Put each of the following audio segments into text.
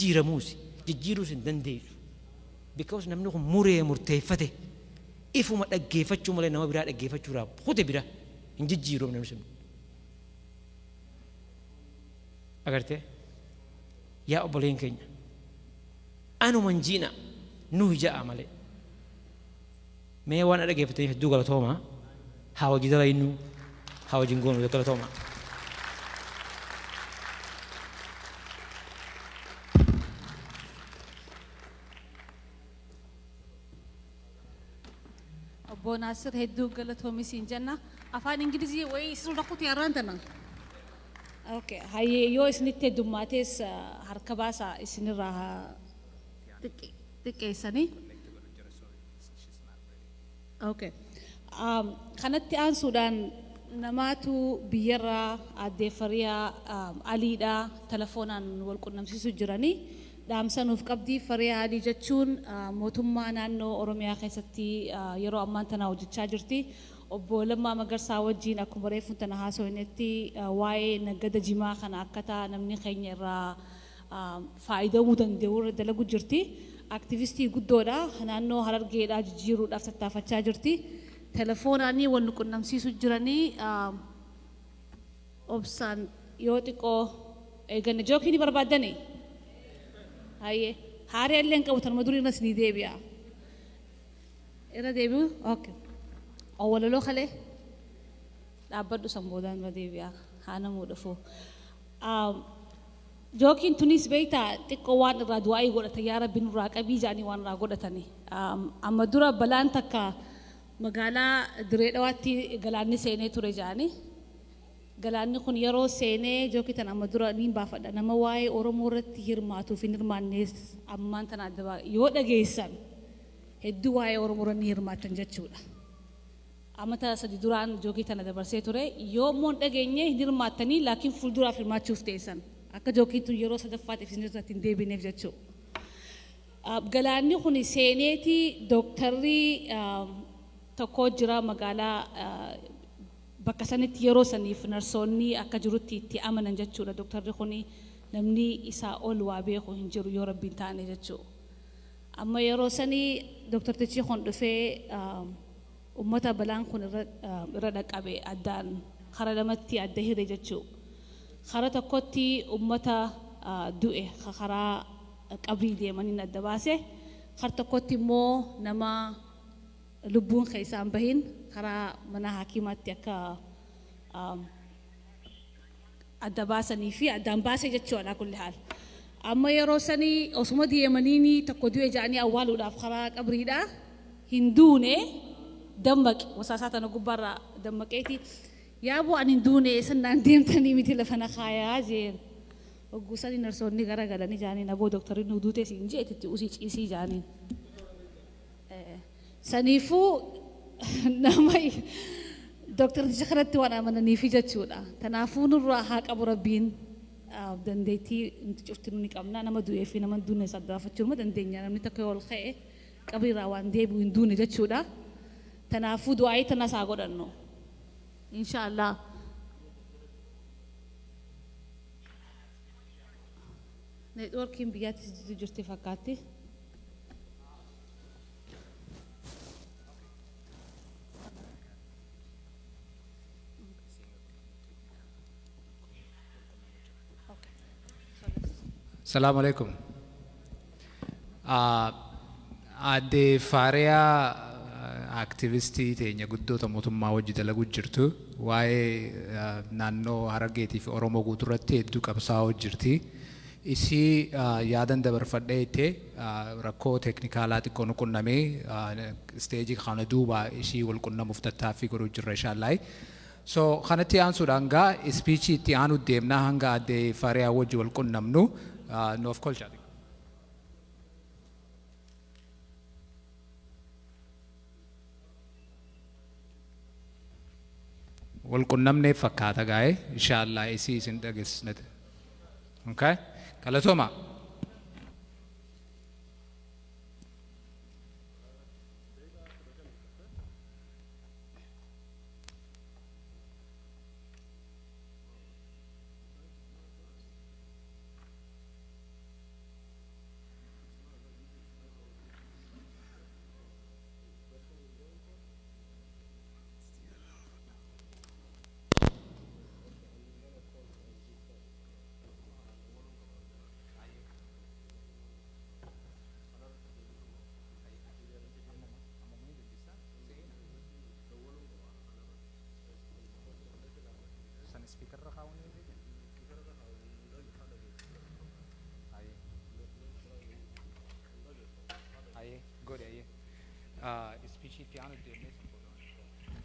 jijjiiramuusi jijjiiruus hin dandeessu. Because namni kun muree murteeffate ifuma dhaggeeffachuu malee nama biraa dhaggeeffachuudhaaf kute bira hin jijjiiramu namni sun. Agartee? Yaa obboleen keenya anuma hin jiina nuhi ja'a malee. Mee waan na dhaggeeffataniif hedduu galatoomaa. Haa hojii dalaynu, haa hojiin goonu galatoomaa. Obbo Naasir hedduu galatoomi siin jenna. Afaan Ingilizii wayii isin rakkute har'aan tana. Okay. Hayyee yoo isinitti heddummaates harka baasaa isinirraa haa xiqqeessanii. Okay. Kanatti aansuudhaan namaatu biyyarraa aaddee Fariyaa Aliidha telefoonaan wal qunnamsiisu jiranii dhaamsa nuuf qabdi. Fariyaa Alii jechuun mootummaa naannoo Oromiyaa keessatti yeroo ammaan tana hojjechaa jirti. Obbo Lammaa Magarsaa wajjin akkuma reefuun tana haasofnetti waa'ee nagada jimaa kana akkataa namni keenya irraa faayidamuu danda'u irra dalagu jirti. Aktivistii guddoodha. Naannoo Harargeedhaa jijjiiruudhaaf tattaafachaa jirti. Telefoonaan wal nu qunnamsiisu jiranii obsaan yoo xiqqoo eeganne jookii ni barbaaddanii? Hayyee. Haaree illee hin qabu tanuma durii irras ni deebi'a. Irra deebi'u? Okay. Walaloo kalee dhaabbadhu san boodaan irra deebi'a. Haa namuu dhufu. Jookiin tunis beektaa xiqqoo waan irraa du'aa'ii godhatan yaa Rabbi nurraa qabii jedhanii waan irraa godhatani. Amma dura balaan takka magaalaa Dirree Dhawaatti galaanni seenee ture jedhani. Galaanni kun yeroo seenee jookii tana amma dura niin baafadha. Nama waa'ee Oromoo irratti hirmaatuu fi hin hirmaannes ammaan tana adda baa yoo dhageessan hedduu waa'ee Oromoo irra ni hirmaattan jechuudha. Amata sadi duraan jookii tana dabarsee ture. Yoo immoo hin dhageenye hin hirmaattanii laakiin fuulduraaf hirmaachuuf teessan. Akka jookiin tun yeroo sadaffaatiif isin irratti hin deebineef jechuudha. Galaanni kun seeneeti dooktarri tokko jira magaalaa bakka sanitti yeroo saniif narsoonni akka jirutti itti amanan jechuudha. Dooktarri kun namni isaa ol waa beeku hin jiru yoo rabbiin taane jechuudha. Amma yeroo sanii dooktartichi kun dhufee ummata balaan kun irra dhaqqabe addaan kara lamatti adda hire jechuu. Kara tokkotti ummata du'e karaa qabrii deemaniin adda baase. Kar tokkotti immoo nama lubbuun keessaa hin bahin karaa mana hakiimaatti akka adda baasanii fi addaan baase jechuudha kulli haal. Amma yeroo sanii osuma deemaniini tokko du'e jedhanii awwaaluudhaaf karaa qabriidha hin duune dammaqe wasaasaa tana gubbaarraa dammaqeeti yaaboo ani hin duune sannaan deemtanii miti lafa na kaayaa jeen. Hogguu sanii narsoonni garagalanii jaaniin aboo dooktarri nu duute siin jeetitti usii ciisii jaaniin. Saniifuu nama dooktarticha kanatti waan amananiifi jechuudha. Kanaafuu nurraa haa qabu rabbiin dandeettii nuti cufti ni qabna nama du'ee fi nama hin duune adda baafachuu numa dandeenya namni tokko yoo ol ka'e qabriirraa waan deebi'u hin duune jechuudha. Kanaafuu du'aayii tanas haa godhannu. Inshaallah. Neetwoorkiin biyyaatti jirti fakkaatti. Salaamu alaikum. Aadde Faariyaa aktivistii teenya guddoota mootummaa wajji dalagu jirtu waa'ee naannoo Harargeetii fi Oromoo guutuu irratti hedduu qabsaa'oo jirti. Isii yaadan dabarfadhee itti rakkoo teeknikaalaa xiqqoo nu qunnamee isteejii kana duuba ishii wal qunnamuuf tattaaffii godhuu jirra inshaallahi. So kanatti aansuudhaan gaa ispiichii itti aanu deemnaa hanga aadde Faariyaa wajji wal qunnamnu nuuf kolchaa. Wal qunnamneef fakkaata gaa'e inshaallah isii isin dhageessisnete. Okay? Galatooma.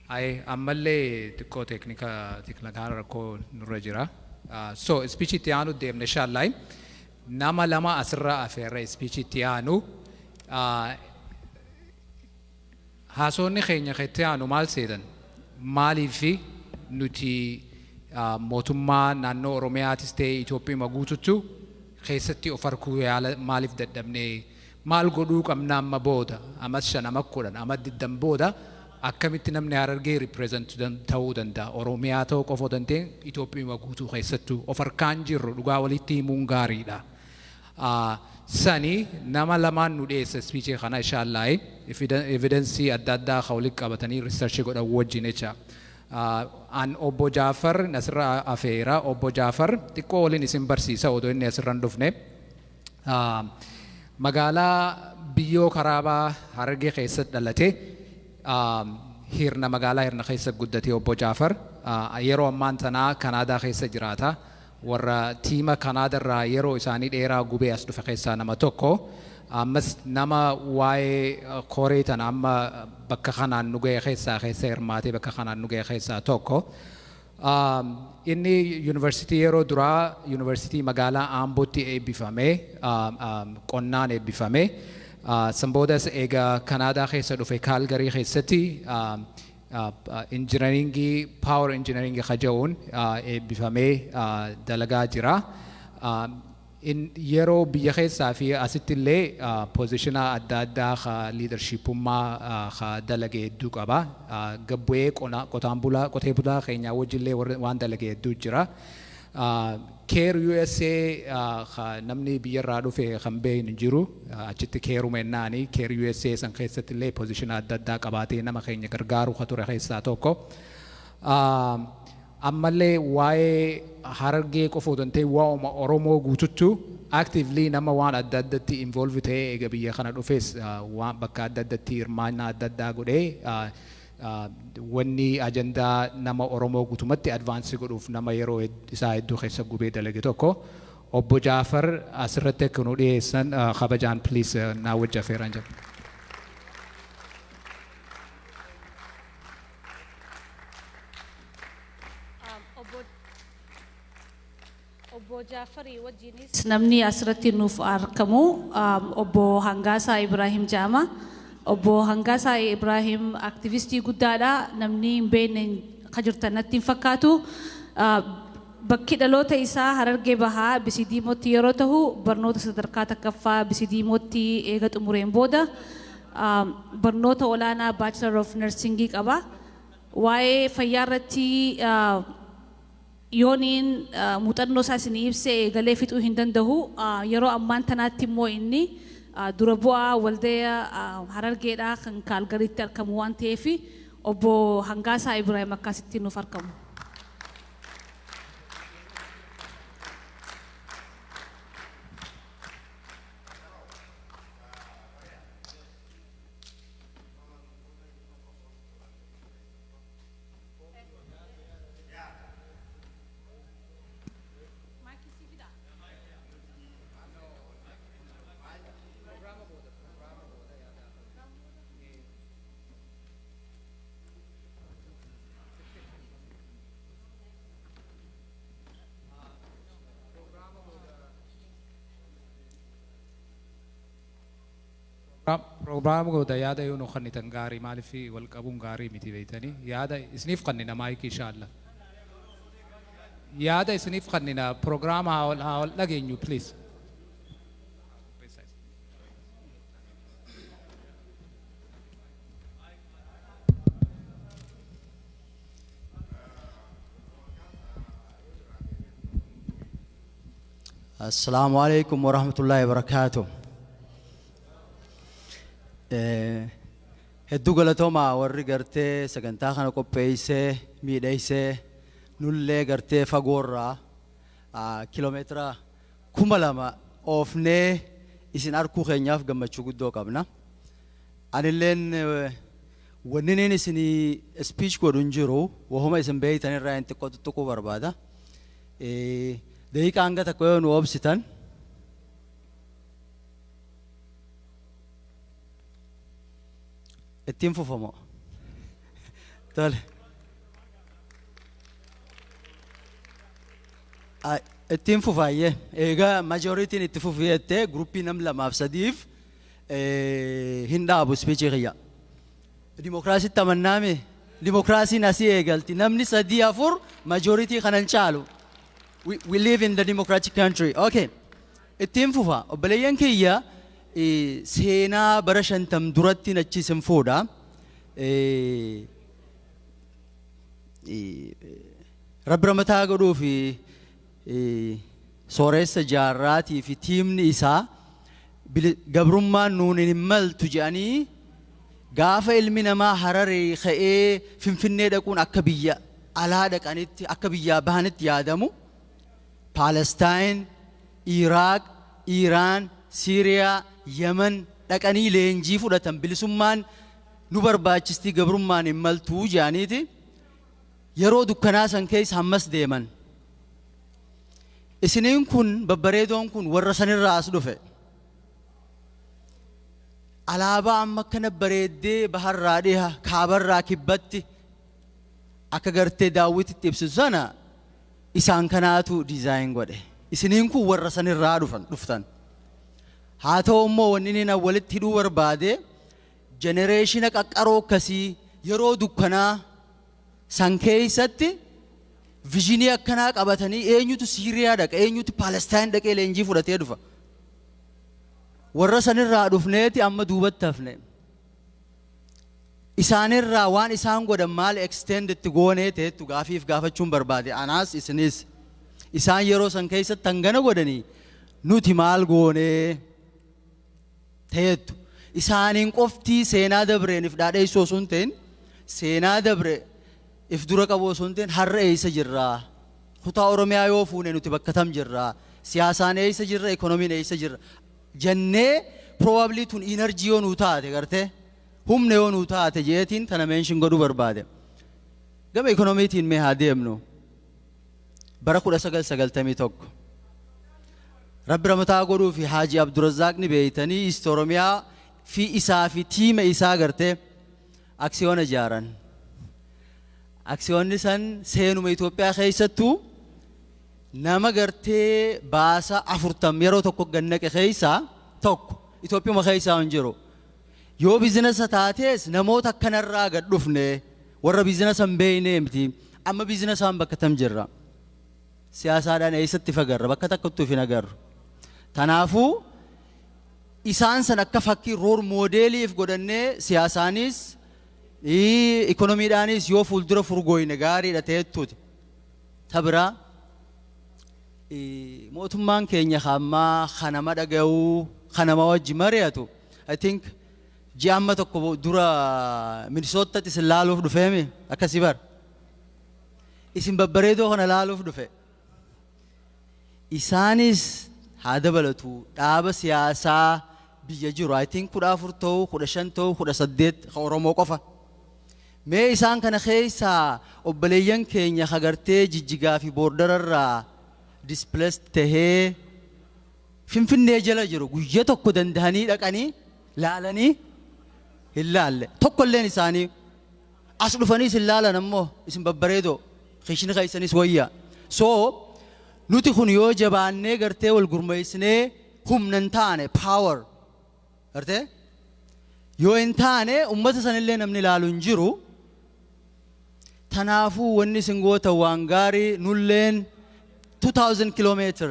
Ay, ammallee xiqqoo teeknika teeknikaan rakkoo nurra jira. So speech itti aanu deemne inshallah. Nama lama asirra afeerra speech itti aanu. Haasonni keenya itti aanu maal seetan? Maaliif nuti mootummaa naannoo Oromiyaatis ta'e Itoophiyaa guututtu keessatti of arguu yaala maaliif dadhabnee, maal godhuu qabna amma booda, amas 5, ama 10, ama 20 booda akkamitti namni Harargee represent ta'uu danda'a? Oromiyaa ta'uu qofa otoo hin ta'in Itoophiyaa guutuu keessattuu of harkaan jirru dhugaa walitti himuun gaariidha. Sani nama lamaan nu dhiyeessa speech kana inshallah, evidence adda addaa ka walitti qabatanii research godhan wajjin jecha. An obbo Jaafar asirra afeera. Obbo Jaafar xiqqoo waliin isin barsiisa odoo inni asirra hin dhufne. Magaalaa Biyyoo Karaabaa Harargee keessatti dhalate. Hirna, magaalaa Hirna keessa guddate obbo Jaafar. Yeroo ammaan tanaa Kanaadaa keessa jiraata. Warra tiima Kanaadarraa yeroo isaanii dheeraa gubee as dhufe keessaa nama tokko. Ammas nama waa'ee koree tana amma bakka kanaan nu ga'e keessaa keessa hirmaatee bakka kanaan nu ga'e keessaa tokko. Inni yuunivarsiitii yeroo duraa yuunivarsiitii magaalaa Ambootti eebbifame, qonnaan eebbifame. San boodas eega Kanaadaa keessa dhufe Kaalgarii keessatti engineeringii, power engineeringii kaja'uun eebbifamee dalagaa jira. Yeroo biyya keessaa fi asitti illee position adda addaa ka leadershipummaa ka dalage hedduu qaba. Gabbu'ee qotaan bulaa, qotee bulaa keenyaa wajjillee waan dalage hedduu jira. CARE USA ka namni biyyarraa dhufe kan beeknu hin jiru. Achitti CAREuma jennaani. CARE USA san keessatti illee position adda addaa qabaatee nama keenya gargaaru ka ture keessaa tokko. Ammallee waa'ee Harargee qofa otoo hin ta'in waa'uma Oromoo guututtu actively nama waan adda addatti involve ta'ee eega biyya kana dhufes waan bakka adda addatti hirmaannaa adda addaa godhee wanni ajandaa nama Oromoo guutumatti advance godhuuf nama yeroo isaa hedduu keessa gubee dalage tokko. Obbo Jaafar asirratti akka nu dhiyeessan kabajaan please naa wajji afeeraan jira. Obbo Jaafarii wajjinis namni asirratti nuuf argamu obbo Hangaasaa Ibrahim jedhama. Obbo Hangaasaa Ibrahim aktivistii guddaadha. Namni hin beekne ka jirtan natti hin fakkaatu. Bakki dhaloota isaa Harargee Bahaa Bisidiimootti yeroo ta'u, barnoota sadarkaa takkaffaa Bisidiimootti eega xumureen booda barnoota olaanaa Bachelor of Nursingii qaba. Waa'ee fayyaa irratti yooniin muuxannoo isaa isinii ibsee eegalee fixuu hin danda'u. Yeroo ammaan tanaatti immoo inni dura bu'aa waldaya Harargeedhaa kan Kaalgariitti argamu waan ta'eef obbo Hangaasaa Ibrahim akkasitti nuuf argamu. Proogiraama booda yaada yoo nu kennitan gaarii, maaliif wal qabuun gaarii miti beeytanii, yaada isiniif kennina maayikii inshaalla. Yaada isiniif kennina, proogiraama haa wal dhageenyu, please. Assalaamu alaikum warahmatullaahi wabarakaatu. Hedduu galatoomaa warri gartee sagantaa kana qopheessee miidheessee nullee gartee fagoorraa kiloomeetira 2000 oofnee isin arkuu keenyaaf gammachuu guddoo qabna. Anilleen wanni inni isinii speech godhu hin jiru, wahuma isin beeytan irraa hin xiqqoo tuttuquu barbaada. Daqiiqaa hanga tokko yoo nu obsitan. Ittiin fufamoo? Tole. Ittiin fufaayyee. Egaa majorityn itti fufi jettee groupii nam lamaaf sadiif hin dhaabu speechii kiyya. Dimokiraasitti amannaame. Dimokiraasiin asii eegalti. Namni sadii afur majority kanan caalu. We live in the democratic country. Okay. Ittiin fufa. Obboleeyyan kiyya, seenaa bara 50 duratti achi isin fuudha. Rabbi ramataa godhuu fi Sooressa Jaarraatii fi teamni isaa gabrummaan nuun hin maltu jedhanii, gaafa ilmi namaa Hararee ka'ee Finfinnee dhaquun akka biyya alaa dhaqanitti, akka biyyaa bahanitti yaadamu, Paalestaayin, Iraaq, Iiraan, Siiriyaa, Yemen dhaqanii leenjii fudhatan, bilisummaan nu barbaachistii, gabrummaan hin maltuu jedhaniiti yeroo dukkanaa san keessa hammas deeman. Isiniin kun babbareedoon kun warra sanirraa as dhufe. Alaabaa amma akkana bareeddee baharraa dhiha, kaabarraa kibbatti akka gartee daawwititti ibsitu sana isaan kanaatu design godhe. Isiniin kun warra sanirraa dhufan dhuftan. Haa ta'u immoo wanni inni walitti hidhuu barbaade, generation qaqqaroo akkasii yeroo dukkanaa san keessatti visionii akkanaa qabatanii, eenyutu Siiriyaa dhaqa, eenyutu Paalestaan dhaqee leenjii fudhatee dhufa? Warra sanirraa dhufneeti amma duubatti hafne. Isaanirraa waan isaan godhan maal extend itti goonee ta'ettu gaafiif gaafachuun barbaade anaas isinis. Isaan yeroo san keessatti hangana godhanii, nuti maal goonee ta'ettu? Isaaniin qoftii seenaa dabreen if dhaadheessuu osoo hin ta'in, seenaa dabre if dura qabu osoo hin ta'in, har'a eessa jirraa? Kutaa Oromiyaa yoo fuune nuti bakka tam jirraa? Siyaasaan eessa jirra? Ikonomiin eessa jirra? Jennee probably tun energy yoo nuu taate, gartee humna yoo nuu taate jeetiin tana mention godhuu barbaade. Gama ikonomiitiin mee haa deemnu. Bara 1991. Rabbi ramataa godhuu fi Haaji Abdurazzaaq ni beeytanii, East Oromiyaa fi isaa fi teama isaa gartee aksiyoona ijaaran. Aksiyoonni san seenuma Itoophiyaa keessattuu nama gartee baasa 40 yeroo tokko gannaqe keessaa tokko Itoophiyuma keessaa hin jiru. Yoo businessa taatees namoota akkanarraa gad dhufne, warra businessa hin beeknee miti. Amma businessaan bakka tam jirra? Siyaasaadhaan eessatti fagarra? Bakka takkattuu hin agarru. Tanaafuu isaan san akka fakkii role modeliif godhannee siyaasaanis ikonomiidhaanis yoo fuuldura furgooyne gaariidha ta'ettuuti. Ta biraa, mootummaan keenya ammaa kanama dhaga'uu, kanama wajji mari'atu. I think ji'a amma tokko dura Minisootatti isin laaluuf dhufeemi akkasii bar. Isin babbareedoo kana laaluuf dhufe. Isaanis haa dabalatu dhaaba siyaasaa biyya jiru. I think 14 ta'uu, 15 ta'uu, 18 ka Oromoo qofa. Mee isaan kana keessaa obboleeyyan keenya hagartee Jijjigaa fi borderarraa displaced tahee Finfinnee jala jiru guyya tokko dandahanii dhaqanii laalanii hin laalle. Tokkolleen isaanii as dhufanii isin laalan ammoo isin babbareedoo kishni keessanis wayya. So nuti kun yoo jabaannee gartee wal gurmeessinee humna hin taane, power gartee yoo hin taane, ummata sanillee namni ilaalu hin jiru. Tanaafuu wanni isin gootan waan gaarii. Nulleen 2000 kilometer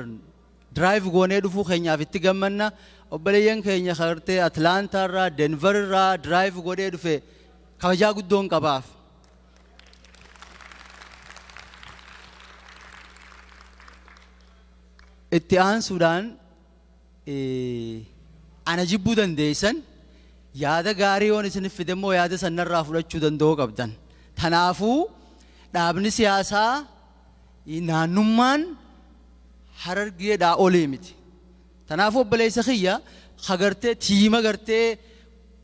drive goonee dhufuu keenyaaf itti gammanna. Obboleeyyan keenya gartee Atlanta irraa, Denver irraa drive godhee dhufe kabajaa guddoon qabaaf. Itti aansuudhaan, ana jibbuu dandeessan, yaada gaarii yoon isinif fide immoo yaada sanarraa fudhachuu danda'uu qabdan. Tanaafuu dhaabni siyaasaa, naannummaan Harargeedhaa olii miti. Tanaafuu obboleessa kiyya hagartee teama gartee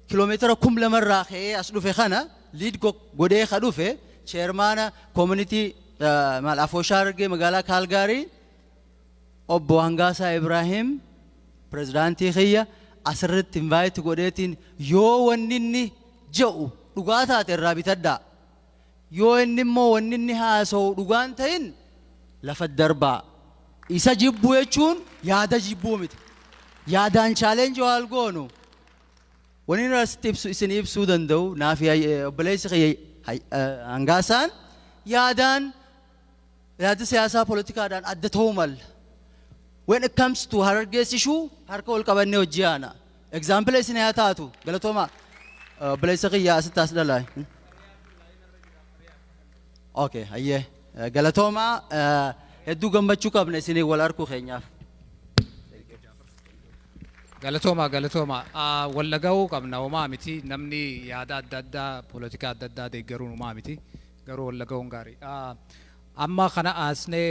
kiloomeetira 2000rraa ka'ee as dhufe kana lead godhee ka dhufe, chairmana community maal Afooshaa Harargee magaalaa Kaalgaarii, obbo Hangaasaa Ibraahim, pirezidaantii kiyya asirratti invite godheetiin yoo wanni inni je'u dhugaa taate irraa bitadhaa. Yoo inni immoo wanni inni haasa'u dhugaan ta'in lafa darbaa. Isa jibbuu jechuun yaada jibbuu miti. Yaadaan challenge waal goonu. Wani inni asitti ibsu isin ibsuu danda'u naafi obboleessi kiyya Hangaasaan yaadaan yaada siyaasaa poolitikaadhaan adda ta'uu malla. When it comes to Harargees issue harka wal qabannee hojii aana. Example isin haa taatu, galatooma, obboleessa kiyya asitti as dhalaa. Okay, hayyee, galatooma, hedduu gammachuu qabna isinii wal arguu keenyaaf. Galatooma, galatooma. Wal dhaga'uu qabna, homaa miti. Namni yaada adda addaa, poolitikaa adda addaa deeggaruun homaa miti, garuu wal dhaga'uun gaarii. Amma kana aasnee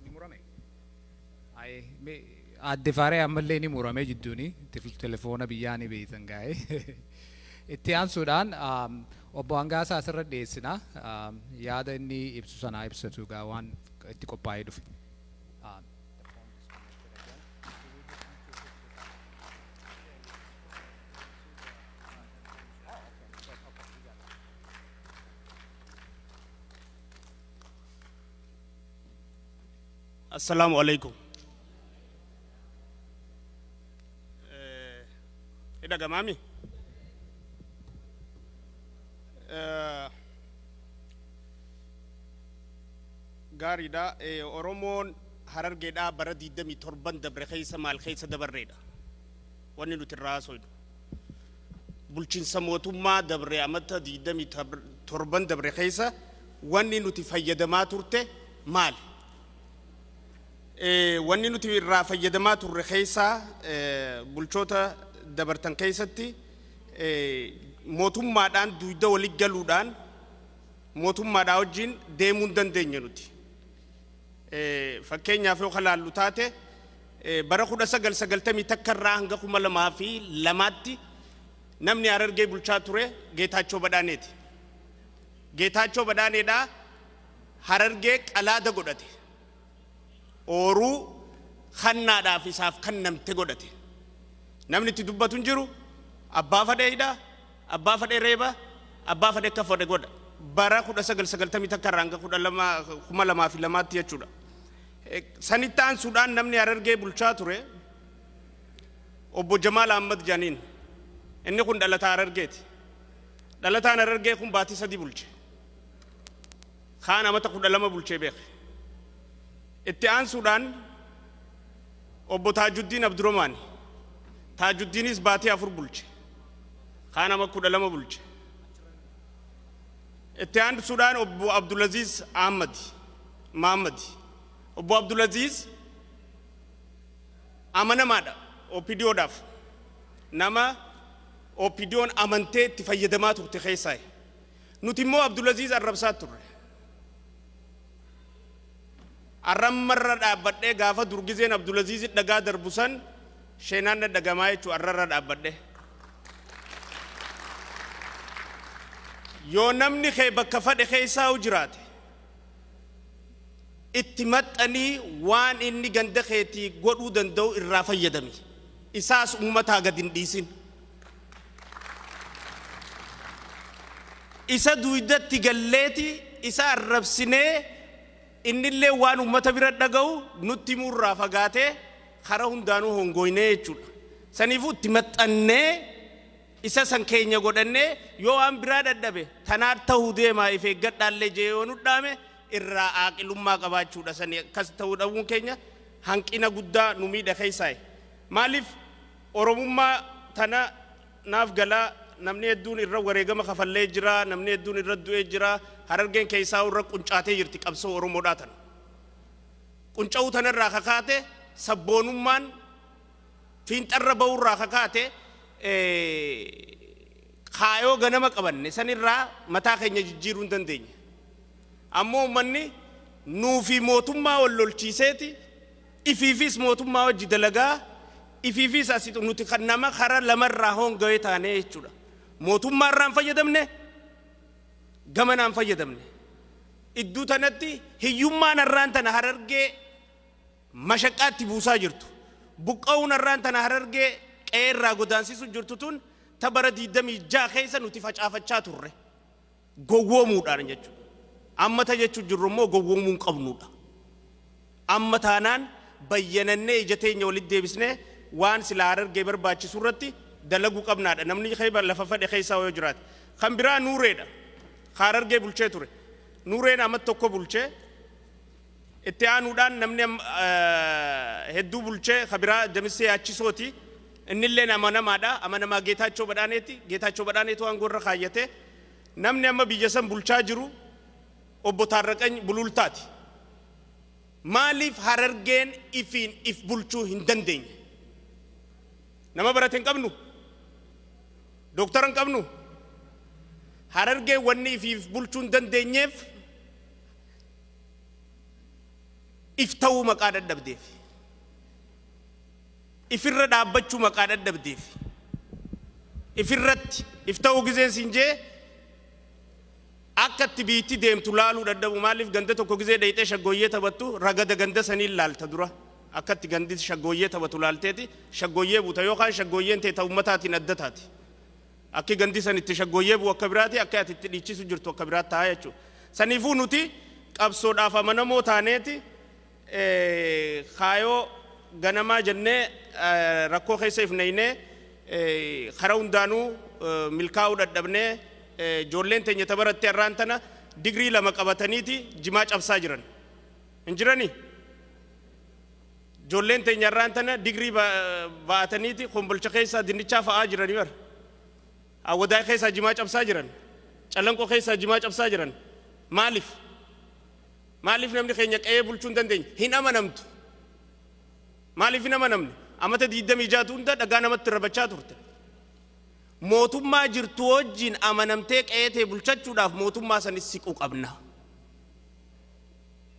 ni murame. Aadde Faaree ammallee ni murame jidduuni telefoona biyyaa ni beeytan gaa'e. Itti aansuudhaan obbo Hangaasaa asirra dhiyeessina. Yaada inni ibsu sanaa ibsatu gaa waan itti qophaa'ee dhufe. Assalaamu alaikum. Hidha gamaami? Gaariidha. Oromoon Harargeedhaa bara 27 dabre keessa maal keessa dabarreedha. Wanni nuti irraa haasofnu. Bulchiinsa mootummaa dabre amata 27 dabre keessa wanni nuti fayyadamaa turte maali? Wanni nuti irraa fayyadamaa turre keessaa bulchoota dabartan keessatti mootummaadhaan duyda walit galuudhaan mootummaadhaa wajjin deemuu hin dandeenye nuti. Fakkeenyaaf yoo kalaallu taate, bara 1991 irraa hanga 2002tti namni Harargee bulchaa ture Geetaachoo Badhaaneeti. Geetaachoo Badhaaneedhaa Harargee qalaada godhate. Ooruu kannaadhaaf isaaf kennamte godhate. Namni itti dubbatu hin jiru. Abbaa fadhee hidha, abbaa fadhee reeba, abbaa fadhee akka fadhe godha. Bara 1991 irraa hanga 2002tti jechuudha. Sanitti aansuudhaan namni Harargee bulchaa ture obbo Jamaal Ahmad Janiin. Inni kun dhalataa Harargeeti. Dhalataan Harargee kun baatii 3 bulche. Kaan amata 12 bulchee beeke. Itti aansuudhaan obbo Taajuddiin Abduromaani. Taajuddiinis baatii 4 bulche. Kaan ama 12 bulche. Itti aansuudhaan obbo Abdulaziz Ahmad Mahammad. Obbo Abdulaziz amanamaadha OPDOdhaaf. Nama OPDOn amantee itti fayyadamaa turte keessaa. Nuti immoo Abdulaziz arrabsaa turre. Arrammarra dhaabbadhee gaafa durgizeen Abdulaziz dhagaa darbu san sheenaan na dhagamaa jechuu arrarra dhaabbadhee. Yoo namni kee bakka fadhe keessaa jiraate, itti maxxanii waan inni ganda keetii godhuu danda'u irraa fayyadami. Isaas uummataa gad hin dhiisin. Isa duydatti galleeti isa arrabsinee innillee waan uummata bira dhaga'u nutti himurraa fagaatee kara hundaanuu hongoynee jechuudha. Saniifuu itti maxxannee isa san keenya godhannee yoo waan biraa dadhabe tanaat ta'uu deemaa if eeggadhaallee jee yoo nu dhaame irraa aaqilummaa qabaachuudha. Sani akkas ta'uu dhabuun keenya hanqina guddaa nu miidha keessaa. Maaliif Oromummaa tana naaf galaa, namni hedduun irra wareegama kafallee jira, namni hedduun irra du'ee jira, Harargeen keessaa irra quncaatee jirti qabsoo Oromoodhaa tana. Qunca'uu tanarraa kakaate sabboonummaan fiinxarra ba'uurraa kakaate kaayoo ganama qabanne sanirraa mataa keenya jijjiiruu hin dandeenye. Ammoo uummanni nuu fi mootummaa wal lolchiiseeti ifiifis mootummaa wajji dalagaa ifiifis asitu nuti kan nama kara lamarraa hongawee taanee jechuudha. Mootummaa irraa hin fayyadamne, gamanaan fayyadamne. Iddoo tanatti hiyyummaan har'aan tana Harargee mashaqqaatti buusaa jirtu. Buqqa'uun har'aan tana Harargee qe'ee irraa godaansisu jirtu tun Ta bara 26 keessa nuti facaafachaa turre gowwoomuudhaan jechuudha. Amma ta jechuu jirru immoo gowwoomuu hin qabnudha. Amma taanaan bayyanannee ija teenya walitti deebisnee waan silaa Harargee barbaachisu irratti dalaguu qabnaadha. Namni keeba lafa fedhe keessaa yoo jiraate. Kan biraa Nuureedha. Ka Harargee bulchee ture. Nuureen amat tokko bulchee, itti aanuudhaan namni hedduu bulchee ka biraa Damissee Yaachisooti. Innilleen amanamaadha. Amanamaa Geetaachoo Badhaaneeti. Geetaachoo Badhaaneetu aangoo irra kaayyate. Namni amma biyya san bulchaa jiru Obbo Taarraqany Bulultaati. Maaliif Harargeen ifiin if bulchuu hin dandeenye? Nama barate hin qabnu? Dooktara hin qabnu? Harargeen wanni ifiif bulchuu hin dandeenyeef if ta'uu maqaa dadhabdeef. Ifirra dhaabbachuu maqaa dadhabdeef. Ifirratti if ta'uu gizeen siin jee, akka itti biitti deemtu laaluu dadhabu. Maaliif? Ganda tokko gizee dhayxee shaggooyyee taphattu, ragada ganda saniin laalta. Dura akka itti gandi shaggooyyee taphatu laalteeti shaggooyyee buuta, yookaan shaggooyyeen ta'e ta ummataatiin adda taati. Akki gandi san itti shaggooyyee bu'u akka biraati, akka ati itti dhiichisu jirtu akka biraatti ta'a jechuudha. Saniifuu nuti qabsoodhaaf amanamoo taaneeti, kaayoo ganamaa jennee rakkoo keessa ifneynee, karaa hundaanuu milkaa'uu dadhabnee, ijoolleen teenya ta baratte har'aan tana digrii 2 qabataniiti jimaa cabsaa jiran. Hin jiranii? Ijoolleen teenya har'aan tana digrii ba'ataniiti Kombolcha keessaa dinnichaa fa'aa jiranii bara. Awwadaay keessaa jimaa cabsaa jiran. Calanqoo keessaa jimaa cabsaa jiran. Maaliif? Maaliif namni keenya qe'ee bulchuu hin dandeenye? Hin amanamtu. Maaliif hin amanamne? Amata 26tu hunda dhagaa namatti rabachaa turte. Mootummaa jirtu wajjin amanamtee qe'ee tee bulchachuudhaaf mootummaa sanis siquu qabna.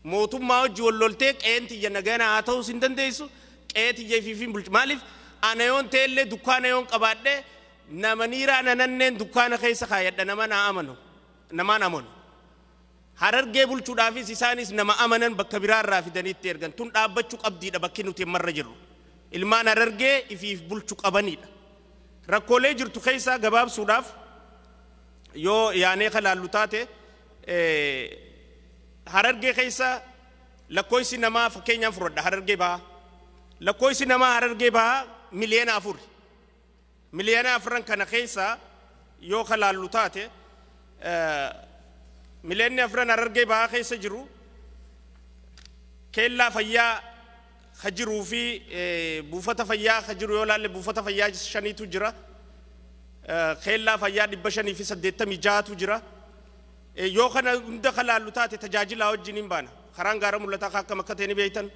Mootummaa wajji wal loltee qe'een tiyya nagana haa ta'us hin dandeessu, qe'ee tiyya ifiifiin bulchu. Maaliif? Ana yoon ta'ellee, dukkaana yoon qabaadhe, nama niiraa nananneen dukkaana keessa kaayadha, nama naa amanu namaan amanu. Harargee bulchuudhaafis isaanis nama amanan bakka biraarraa fidanii itti ergan. Tun dhaabbachuu qabdiidha bakki nuti ammarra jirru. Ilmaan Harargee ifiif bulchu qabaniidha. Rakkoolee jirtu keessaa gabaabsuudhaaf yoo yaanee ka laallu taate, Harargee keessa lakkoofsi namaa, fakkeenyaan fudhadha Harargee Bahaa. Lakkoofsi namaa Harargee Bahaa 4 miliyoona. 4 miliyoona kana keessa yoo ka laallu taate, 4 miliyoonni Harargee Bahaa keessa jiru, keellaa fayyaa ka jiruu fi buufata fayyaa ka jiru yoo laalle, buufata fayyaa shaniitu jira. Keellaa fayyaa 586tu jira. Yoo kana hunda ka laallu taate, tajaajilaa wajjin hin baana. Karaan gaara mul'ataa akkam akka ta'e ni beektan.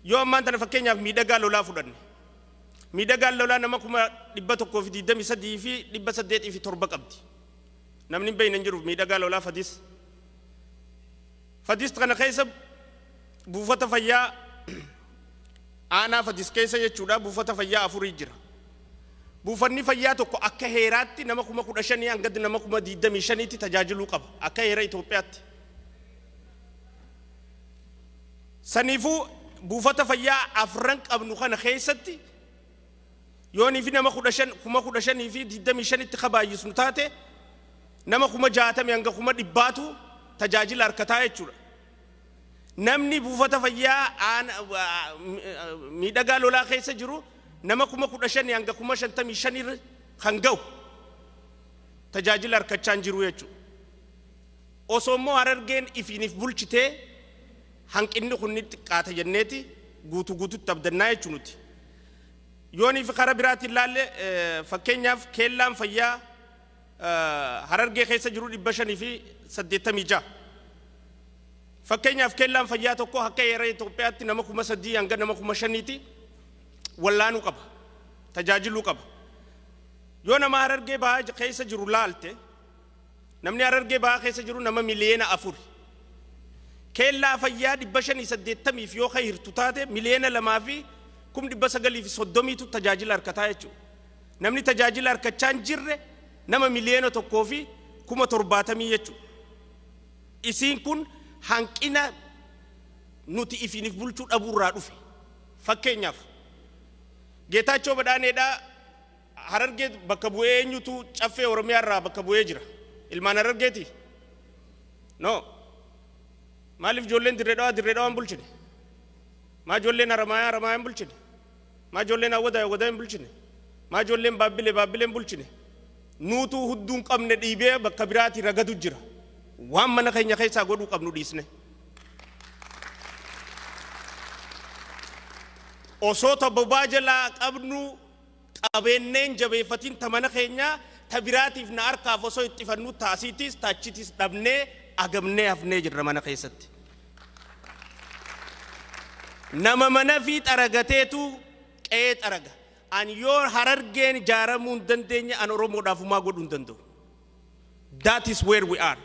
Yoo ammaan tana fakkeenyaaf Miidhagaa Lolaa fudhanne. Miidhagaan Lolaa nama 123,807 qabdi. Namni hin beekne hin jiru Miidhagaa Lolaa Fadis. Fadis kana keessa buufata fayyaa, aanaa Fadis keessa jechuudha, buufata fayyaa afurii jira. Buufanni fayyaa tokko akka heeraatti nama 15,000 hanga nama 25,000tti tajaajiluu qaba akka heera Itoophiyaatti. Saniifuu buufata fayyaa afran qabnu kana keessatti yoonii fi nama 15, 15,025tti kabaayisnu taate, nama 60,000 hanga 100,000tu tajaajila harkataa jechuudha. Namni buufata fayyaa Miidhagaa Lolaa keessa jiru nama 15,000 hanga 55,000 kan ga'u tajaajila harkachaa hin jiru jechuudha. Osoo immoo Harargeen ifiiniif bulchitee, hanqinni kun ni xiqqaata jenneeti guutuu guututti abdannaa jechuu nuti. Yoonii fi karaa biraatiin ilaalle, fakkeenyaaf keellaan fayyaa Harargee keessa jiru 586. Fakkeenyaaf keellaan fayyaa tokko akka heera Itoophiyaatti nama 3,000 hanga nama 5,000ti wallaanuu qaba. Tajaajiluu qaba. Yoo nama Harargee Bahaa keessa jiru laalte, namni Harargee Bahaa keessa jiru nama 4 miliyoona. Keellaa fayyaa 580f yoo hirtu taate, 2,930,000tu tajaajila harkataa jechuudha. Namni tajaajila harkachaa hin jirre nama 1,070,000 jechuudha. Isiin kun hanqina nuti ifiiniif bulchuu dhabuurraa dhufe. Fakkeenyaaf Geetaachoo Badhaaneedhaa. Harargee bakka bu'ee eenyutu Caffee Oromiyaa irraa bakka bu'ee jira? Ilmaan Harargeeti? No. Maaliif ijoolleen Dirree Dhawaa Dirree Dhawaa hin bulchine? Maa ijoolleen Haramaayaa Haramaayaa hin bulchine? Maa ijoolleen Awwadaa Awwadaa hin bulchine? Maa ijoolleen Baabbilee Baabbilee hin bulchine? Nuutuu hudduu hin qabne dhiibee bakka biraatii ragadu jira. Waan mana keenya keessaa godhuu qabnu dhiisne. Osoo ta bobaa jalaa qabnu qabeenneen jabeeffatin, ta mana keenyaa ta biraatiif na harkaaf osoo ittifannuu, ta asiitis ta achitis dhabnee agamnee hafnee jirra mana keessatti. Nama mana fi xaragateetu qe'ee xaraga. An yoo Harargeen ijaaramuu hin dandeenye, an Oromoodhaaf humaa godhuu hin danda'u. That is where we are.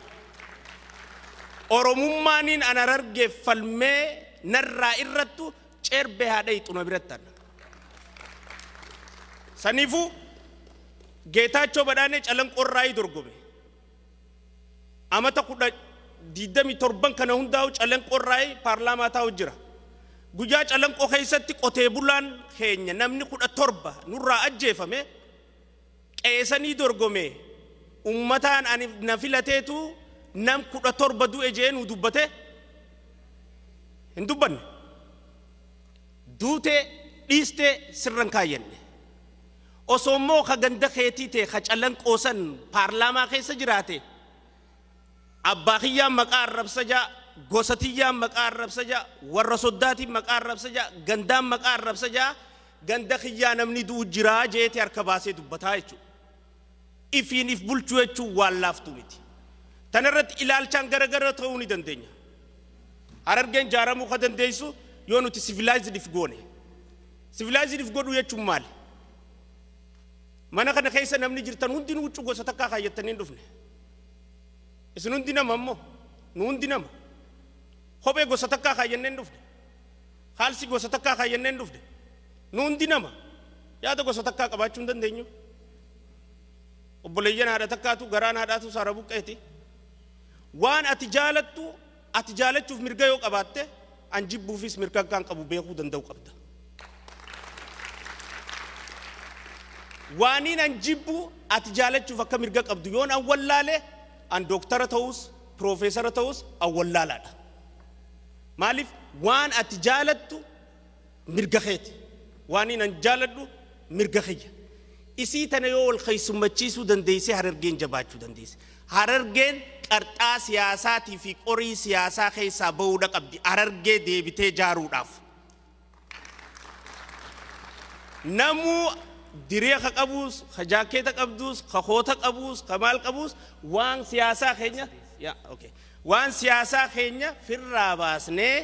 Oromummaaniin an Harargeef falmee narraa irrattu cerbee haadha ixuna biratti ana. Saniifuu Geetaachoo Badhaanee Calanqoorraayii dorgome. Amata 27 kana hundaa'u Calanqoorraayii paarlaamaa taa'u jira. Guyyaa Calanqoo keessatti qotee bulaan keenya namni 17 nurraa ajjeefame, qeesanii dorgome, ummataan ani na filateetu nam 17 du'e jee nuu dubbate hin dubbanne. Duutee dhiistee sirran kaayyanne. Osoo immoo ka ganda keetii ta'e ka Calanqoo san paarlaamaa keessa jiraate, abbaa kiyyaan maqaa arrabsa jaa, gosa tiyyaan maqaa arrabsa jaa, warra soddaatiin maqaa arrabsa jaa, gandaan maqaa arrabsa jaa, ganda kiyyaa namni du'u jiraa jeeti harka baasee dubbataa jechuudha. Ifiin if bulchuu jechuun waan laaftuu miti. Tanarratti ilaalchaan garagara ta'uu ni dandeenya. Harargeen jaaramuu ka dandeessu yoo nuti civilized if goone. Civilized if godhuu jechuun maali? Mana kana keessa namni jirtan hundinuu huccuu gosa takkaa kaayyattanii hin dhufne. Isin hundi nama ammoo, nu hundi nama. Kophee gosa takkaa kaayyannee hin dhufne. Kaalsii gosa takkaa kaayyannee hin dhufne. Nu hundi nama. Yaada gosa takkaa qabaachuu hin dandeenyu. Obboleeyyan haadha takkaatu garaan haadhaatu saara buqqeeti. Waan ati jaalattu ati jaalachuuf mirga yoo qabaatte, an jibbuufis mirga akkaan qabu beekuu danda'u qabda. Waaniin an jibbu ati jaalachuuf akka mirga qabdu yoon an wallaale, an dooktara ta'us piroofeesara ta'us an wallaalaadha. Maaliif? Waan ati jaalattu mirga keeti. Waaniin an jaaladhu mirga kiyya. Isii tana yoo wal keessummachiisuu dandeessee, Harargeen jabaachuu dandeesse. Harargeen qarxaa siyaasaatii fi qorii siyaasaa keessaa bahuudha qabdi Harargee deebitee jaaruudhaaf. Namuu diree ka qabuus, ka jaakkeeta qabduus, ka koota qabuus, ka maal qabuus, waan siyaasaa keenya, yaa okay, waan siyaasaa keenya firraa baasnee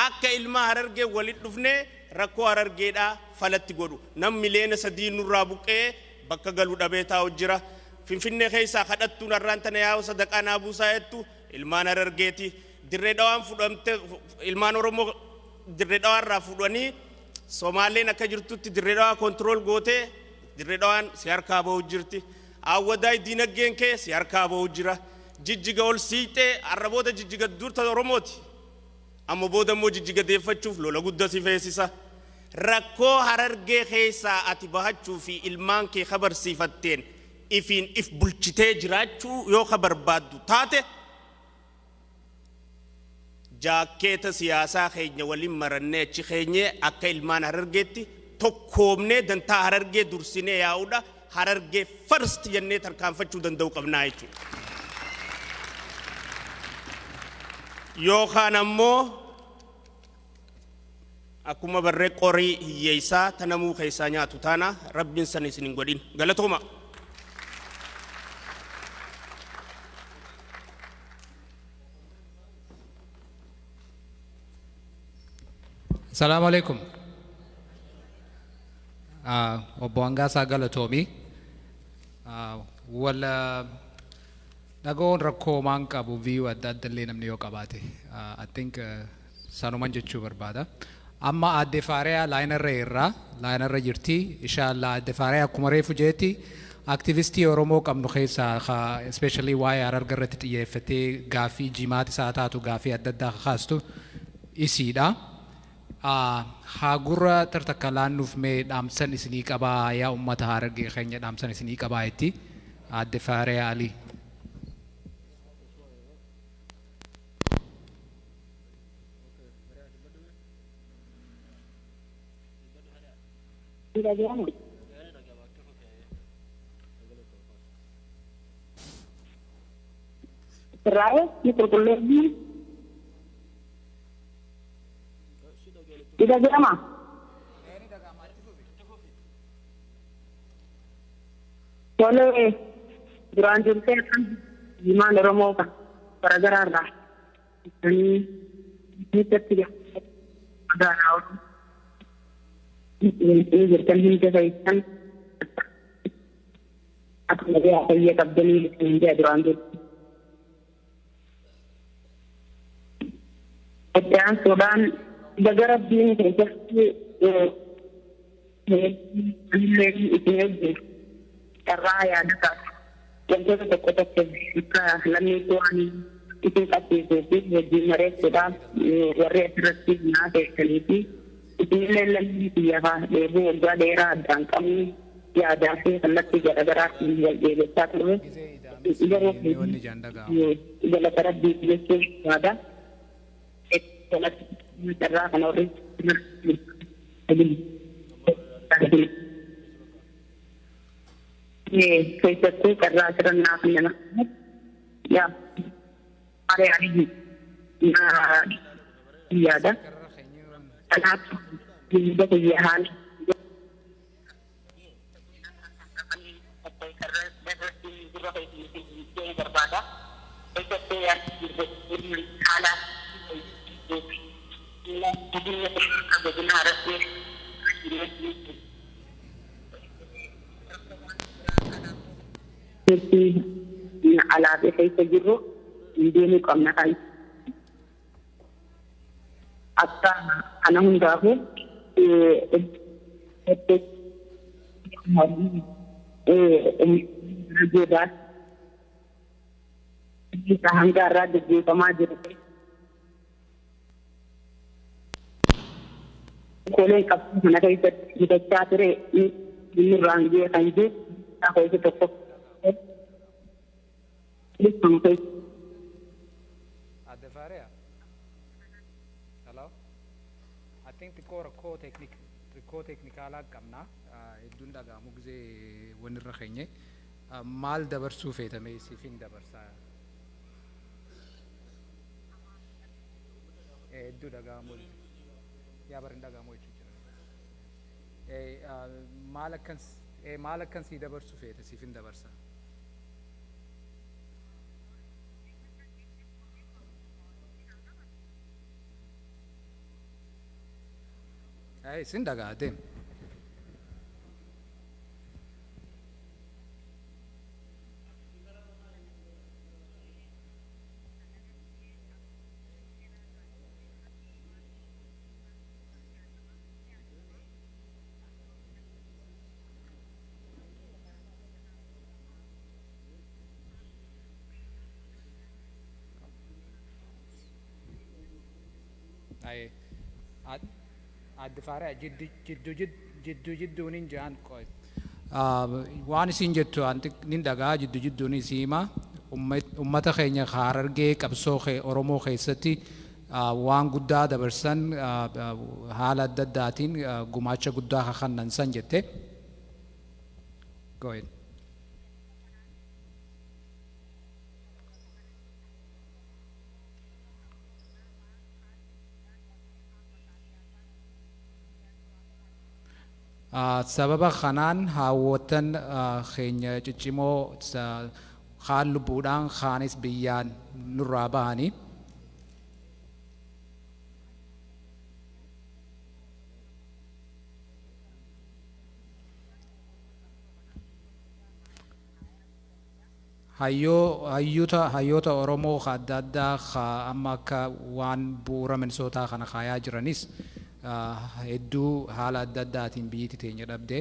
akka ilma Harargee walit dhufnee rakkoo Harargeedhaa falatti godhu. Nam 3 miliyoona nurraa buqqee bakka galu dhabee taa'u jira. Finfinnee keessaa kadhattuun har'aan tana yaa'u sadaqaa naa buusaa jettu ilmaan Harargeeti. Dirree Dhawaan fudhamte, ilmaan Oromoo Dirree Dhawaarraa fuudhanii Somaaleen akka jirtutti Dirree Dhawaa control gootee, Dirree Dhawaan si harkaa bahu jirti. Awwadaay diinagdeen kee si harkaa bahu jira. Jijjiga ol siixee har'a booda Jijjiga durta Oromooti. Amma booda immoo Jijjiga deeffachuuf lola guddaa si feesisa. Rakkoo Harargee keessaa ati bahachuu fi ilmaan kee kabarsiifatteen ifiin if bulchitee jiraachuu yoo ka barbaaddu taate, jaakkeeta siyaasaa keenya waliin marannee achi keenyee akka ilmaan Harargeetti tokkoomnee dantaa Harargee dursinee yaa'uudha, Harargee first jennee tarkaanfachuu danda'u qabnaa jechuudha. Yookaan ammoo akkuma barree qorii hiyyeessaa tanamuu keessaa nyaatu taana, Rabbiin san isin hin godhin. Galatooma. Salaamu alaikum. Obbo Hangaasaa, galatoomii. Wal dhaga'uun rakkoo maan qabu, view adda adda illee namni yoo qabaate. I think sanuman jechuu barbaada. Amma aadde Faariyaa laayinarra irraa laayinarra jirti. Inshallah, aadde Faariyaa akkuma reefu jeetti aktivistii Oromoo qabnu keessaa, especially waa'ee Hararga irratti xiyyeeffatee gaaffii jimaata isaa taatu, gaaffii adda addaa kakaastu isiidha. Haa gurra tartakka laannuuf mee dhaamsan isinii qabaa yaa uummata Harargee keenya dhaamsan isinii qabaa jetti aadde Faaree Alii. Sirraa'ee ni qulqulleessi. Ni dhaga'ama. Tolee, duraan dursee akkan ilmaan Oromoo kan garaagaraa irraa keessatti magaalaa jirtan hunda keessan akkuma fayya qabdanii jedha duraan durse. Itti aansuudhaan baga Rabbiin keessatti illee isin wajjin carraa yaada kaasa. Wantoota tokko tokko akka lammiitti waan isin qabsiisuu fi wajjin mareessuudhaaf warri asirratti naa keessanii fi isinillee lammii biyya dheebuu waggaa dheeraa addaan qabnu yaadaa fi kallattii garaagaraatiin wal dheebessaa turre. Garuu galata Rabbii jechuun yaada. Carraa kana warri keessattuu carraa asirra nama yaa Faaree Alii yaada. Kanaaf hunda kiyya haala barbaada. Keessattuu haala godina Harargee alaabee keessa jirru deemuu qabna kan akka kana hundaafuu hanga irraa gaggeeffamaa jiru. Koleen qabxii kana keessatti bitachaa ture inni irraan ga'e kan jiru keessa tokko. Aadde Faariyaa. Hello. I think xiqqoo rakkoo teeknik rakkoo teeknikaalaa qabna. Hedduun dhaga'amu gizee wanni irra keenye. Maal dabarsuu feetame siifin dabarsaa? Hedduu dhaga'amu. Yaa bari hin dhaga'amu jechuudha. Maal akkan maal akkan sii dabarsuu feete siifin dabarsa? Sin dhaga'a deem. Aadde Faariyaa jidduu jidduu jidduun hin jaan qoy. Waan isin jettu nin dhagaa jidduu jidduun isii hima. Ummata keenya Harargee qabsoo Oromoo keessatti waan guddaa dabarsan haala adda addaatiin gumaacha guddaa kakannan san jette. Go ahead. Sababa kanaan haawwatan keenya ciccimoo kaan lubbuudhaan kaanis biyyaan nurraa bahanii. Hayyoota Oromoo adda addaa amma akka waan bu'uura Minisootaa kana kaayaa jiranis hedduu haala adda addaatiin biyyatti teenya dhabde.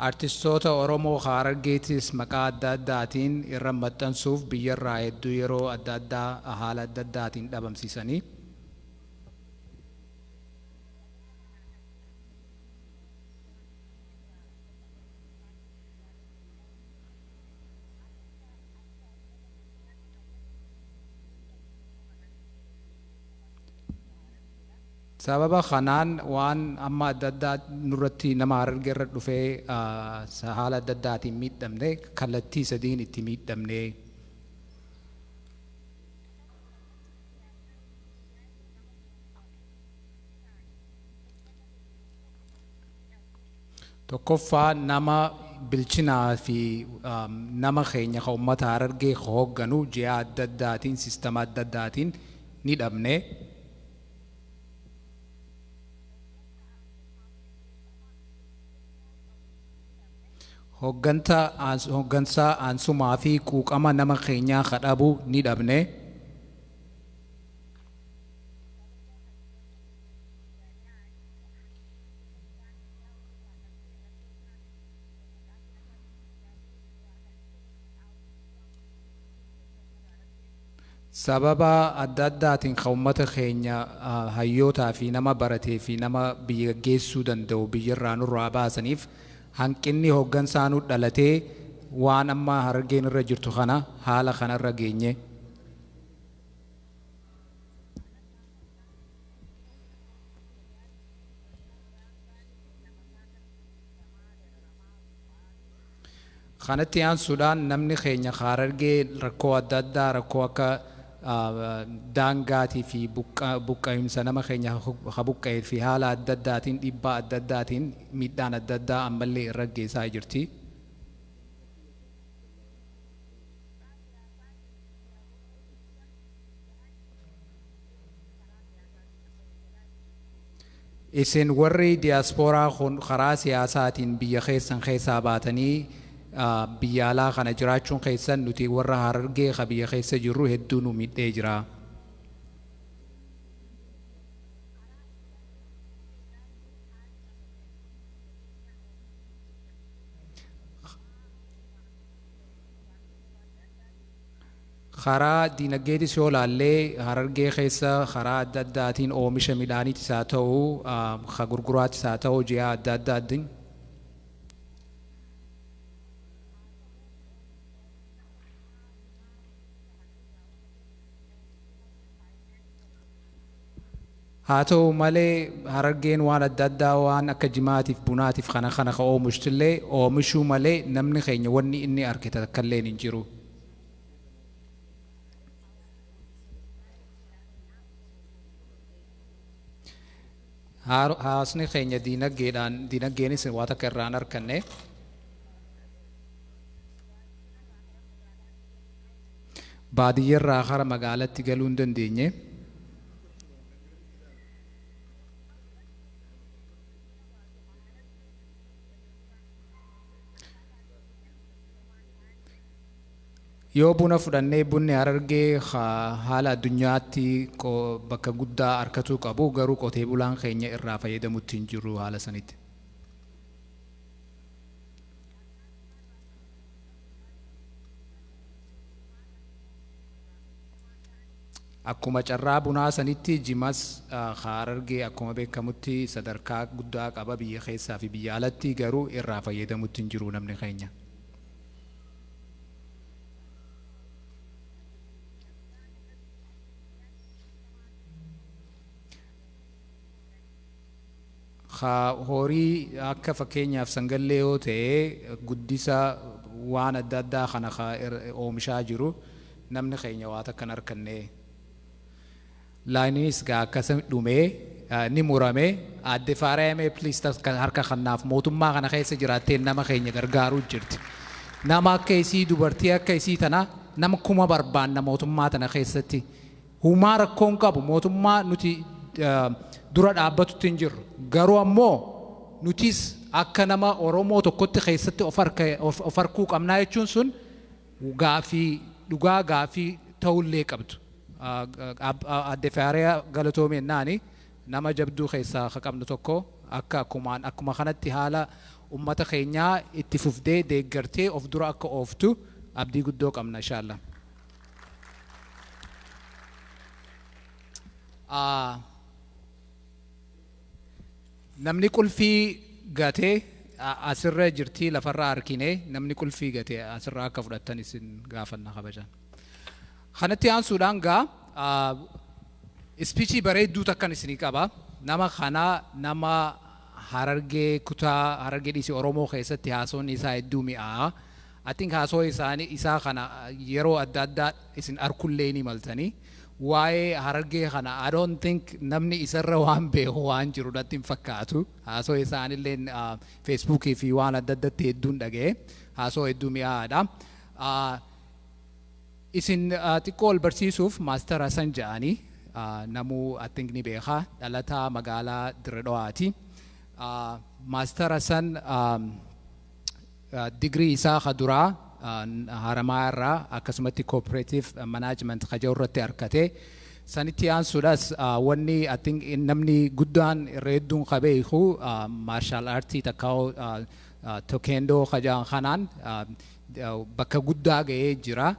Artistoota Oromoo Harargeetis maqaa adda addaatiin irra maxxansuuf biyyarraa hedduu yeroo adda addaa haala adda addaatiin dhabamsiisanii. Sababa kanaan waan amma adda addaa nurratti nama Harargee irra dhufee haala adda addaatiin miidhamne, kallattii sadiin itti miidhamne. Tokkoffaa, nama bilchinaa fi nama keenya ka uummata Harargee ka hoogganu ji'a adda addaatiin sistama adda addaatiin ni dhabne. Hooggansa aansumaa fi quuqama nama keenyaa ka dhabu ni dhabne. Sababa adda addaatiin kan uummata keenya hayyootaa fi nama baratee fi nama biyya geessuu danda'u biyyarraa nurraa baasaniif, hanqinni hooggansaa nu dhalatee waan amma Harargeen irra jirtu kana haala kanarra geenye. Kanatti aansuudhaan namni keenya Harargee rakkoo adda addaa, rakkoo akka daangaatii fi buqqa'insa nama keenya ha buqqa'ee fi haala adda addaatiin dhiibbaa adda addaatiin miidhaan adda addaa ammallee irra geessaa jirti. Isin warri diyaaspooraa kun karaa siyaasaatiin biyya keessan keessaa baatanii biyya alaa kana jiraachuun keessan nuti warra Harargee ka biyya keessa jirru hedduu nu miidhee jira. Karaa diinagdeetis yoo laallee, Harargee keessa karaa adda addaatiin oomisha midhaaniitis haa ta'u, ka gurguraatis haa ta'u, ji'a adda addaatiin. Haa ta'u malee, Harargeen waan adda addaa, waan akka jimaatiif bunaatiif kana ka oomishtillee oomishuu malee namni keenya wanni inni argate takkalleen hin jiru. Hawaasni keenya diinagdeedhaan, diinagdeenis waa takka irraa hin arganne. Baadiyyarraa kara magaalatti galuu hin dandeenye. Yoo buna fudhannee, bunni Harargee haala addunyaatti bakka guddaa harkatuu qabu, garuu qotee bulaan keenya irraa fayyadamutti hin jiru haala sanitti. Akkuma carraa bunaa sanitti jimas Harargee akkuma beekamutti sadarkaa guddaa qaba biyya keessaa fi biyya alatti, garuu irraa fayyadamutti hin jiru namni keenya. Ka horii akka fakkeenyaaf sangallee yoo ta'e, guddisa waan adda addaa kana ka oomishaa jiru namni keenya waa takka hin arganne. Laayiniinis gaa akkasii dhumee ni murame. Aadde Faarayamee, please, harka kannaaf. Mootummaa kana keessa jiraattee nama keenya gargaaruu jirti. Nama akka isii, dubartii akka isii tana nama 1000 barbaanna mootummaa tana keessatti. Humaa rakkoon qabu, mootummaa nuti dura dhaabbatutti hin jirru. Garuu ammoo nutis akka nama Oromoo tokkotti keessatti of harkuu qabnaa jechuun sun gaafii dhugaa, gaafii ta'ullee qabdu. Aadde Faariyaa, galatoomii ennaani nama jabduu keessaa ka qabnu tokko akka akkumaan akkuma kanatti haala Ummata keenyaa itti fuftee deeggartee of dura akka ooftu abdii guddoo qabna, inshallah. Namni qulfii gatee asirra jirtii, lafarra harkine, namni qulfii gatee asirra akka fudhattan isin gaafanna kabajaan. Kanatti aansuudhaan gaa speechii bareedduu takkan isinii qaba. Nama kana nama Harargee, kutaa Harargee dhiisii Oromoo keessatti haasoonni isaa hedduu mi'aa'a. I think haasoo isaanii isaa kana yeroo adda addaa isin arkullee ni maltanii. Waa'ee Harargee kana I don't think namni isarra waan beeku waan jiru natti hin fakkaatu. Haasoo isaanillee Facebookii fi waan adda addatti hedduun dhaga'e. Haasoo hedduu mi'aadha. Isin xiqqoo ol barsiisuuf, Master Hasan jedhanii namuu I think ni beeka, dhalataa magaalaa Dirre Dhawaati. Master Hasan digirii isaa ka duraa Haramaa irraa akkasumatti cooperative management ka jedhu irratti argate. Sanitti aansuudhaas wanni I think namni guddaan irra hedduun ka beeku martial artii takkaa'u taekwondo ka jedhan kanaan bakka guddaa ga'ee jira.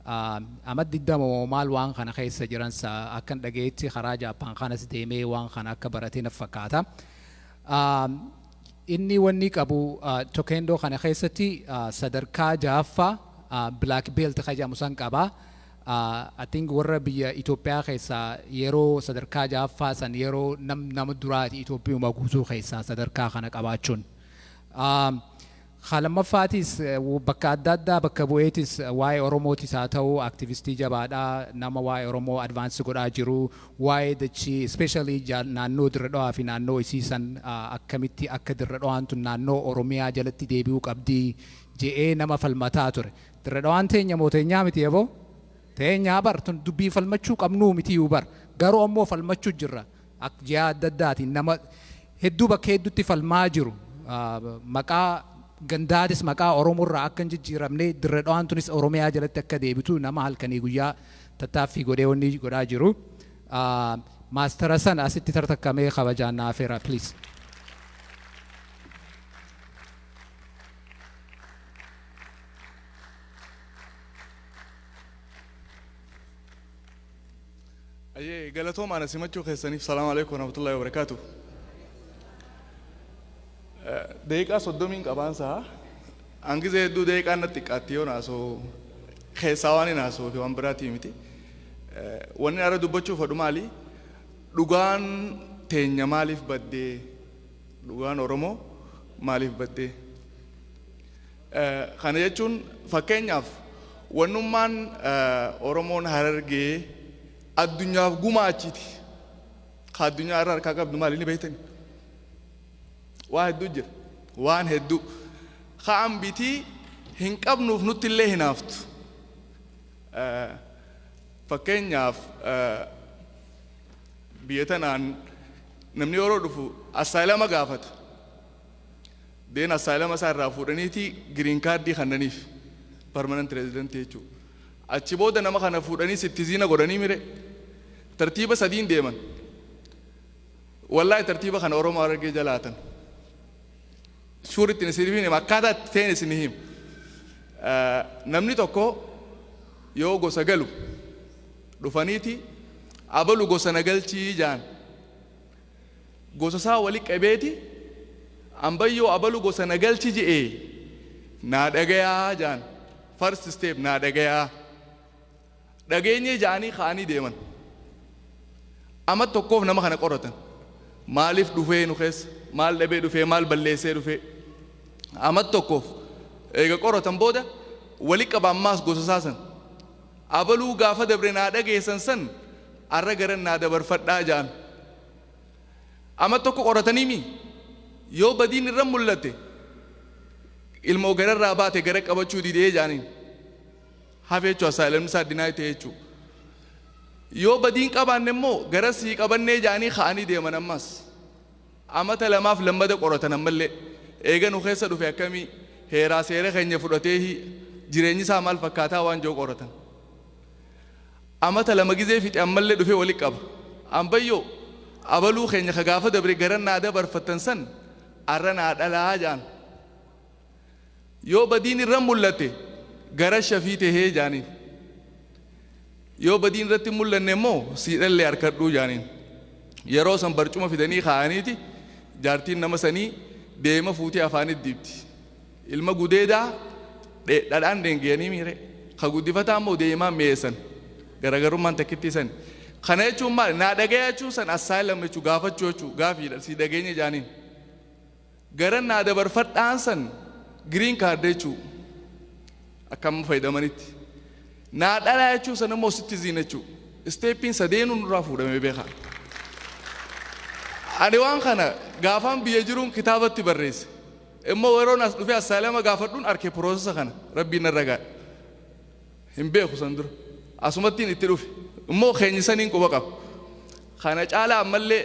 Amma 20 maal waan kana keessa jiran akkan dhageetti karaa Jaappaan kanas deemee waan kana akka baratee na fakkaata. Inni wanni qabu taekwondo kana keessatti sadarkaa ja'affaa black belt ka jedhamu san qaba. I think warra biyya Itoophiyaa keessaa yeroo sadarkaa ja'affaa san yeroo nama duraati Itoophiyaa guutuu keessaa sadarkaa kana qabaachuun. Lammaffaatis bakka adda addaa bakka bu'eetis waa'ee Oromootis haa ta'u activistii jabaadhaa, nama waa'ee Oromoo advance godhaa jiru, waa'ee dachii, especially naannoo Dirre Dhawaa fi naannoo isiisan akkamitti akka Dirre Dhawaan tun naannoo Oromiyaa jalatti deebi'uu qabdii je'ee nama falmataa ture. Dirre Dhawaan teenya moo teenyaa miti yaboo? Teenyaa bar, tun dubbii falmachuu qabnuu miti bar, garuu ammoo falmachuu jirra. Ji'a adda addaatiin nama hedduu bakka hedduutti falmaa jiru. Maqaa gandaatis maqaa Oromoo irraa akka hin jijjiiramne, Dirre Dhawaan tunis Oromiyaa jalatti akka deebitu nama halkanii guyyaa tattaaffii godhee wanni godhaa jiru. Master Hasan asitti tartakkamee kabajaan naafeera, please. Ayyee, galatooma ana simachuu keessaniif. Salaamu alaikum warahmatullahi wabarakaatu. Daqiiqaa 30n qabaansaa hangizee hedduu daqiiqaan natti xiqqaatti yoo naasoo keessaa waan hin haasoo fi waan biraatii miti. Wanni ara dubbachuu fedhu maali? Dhugaan teenya maaliif baddee? Dhugaan Oromoo maaliif baddee? Kana jechuun fakkeenyaaf wannummaan Oromoon Harargee addunyaaf gumaachiti. Ka addunyaa irra harkaa qabdu maali ni beektani? Waa hedduu jira. Waan hedduu. Ka'an bitii hin qabnuuf nutti illee hinaaftu. Fakkeenyaaf biyya tanaan namni yeroo dhufu asylum gaafata. Deen asylum isaa irraa fuudhaniiti green cardii kennaniif, permanent resident jechuudha. Achi booda nama kana fuudhanii citizen godhanii mire tartiiba sadiin deeman. Wallaahi, tartiiba kana Oromoo Harargee jalaatan. Shuuritti isin hima, akkaataa itti ta'een isin hima. Namni tokko yoo gosa galu dhufaniiti abalu gosa na galchii jaan. Gosa isaa wali qabeeti ambayyoo abalu gosa na galchi je'ee naa dhagayaa jaan. First step, naa dhagayaa. Dhageenyee ja'anii ka'anii deeman. Amma tokkoof nama kana qoratan. Maaliif dhufee nu keessa? Maal dhabee dhufee? Maal balleessee dhufee? Amma tokkoof eega qoratan booda wali qaba ammaas gosa isaa san. Abaluu gaafa dabre naa dhageessan san arra garan naa dabarfadhaa ja'an. Amma tokko qoratanii mi? Yoo badiin irra mul'atte, ilmoo gararraa baate gara qabachuu didee jaaniin. Hafe jechuudha, asylumni isaa deny ta'e jechuudha. Yoo badiin qabaanne immoo gara sii qabannee jaanii ka'anii deeman ammas. Amata lamaaf lammada qoratan ammallee. Eega nu keessa dhufe akkamii heeraa seera keenya fudhatee jireenyi isaa maal fakkaataa waan jiru qoratan. Amata 2 gizee fixe ammallee dhufee wali qaba. Ambayyoo abaluu keenya ka gaafa dabre gara naa dabarfattan san arra naa dhalaa jaan. Yoo badiin irra mul'ate gara shafii tahee jaaniin. Yoo badiin irratti hin mul'anne immoo siidhallee harkadhuu jaaniin. Yeroo san barcuma fidanii kaa'aniiti jaartiin nama sanii deema fuutee afaanitti dibdi. Ilma gudeedaa dhadhaan dheengeyanii miire. Ka guddifataa immoo deemaan mi'eessan. Garaagarummaan takkittii sani. Kana jechuun maali? Naa dhagaya jechuun san asylum jechuu, gaafachuu jechuu, gaafiidha, sii dhageenya jaaniin. Gara naa dabarfadhaan san green card jechuu, akka amma fayyadamanitti. Naa dhalaa jechuun san immoo citizen jechuu. Step iin sadeenuu nurraa fuudhamee beekaa. Ani waan kana gaafaan biyya jiruun kitaabatti barreesse. Immoo yeroon as dhufee asylum gaafadhuun arke process a kana, rabbiin narra gaadhe. Hin beeku san dura. Asumattiin itti dhufe. Immoo keenya saniin quba qaba. Kana caalaa ammallee,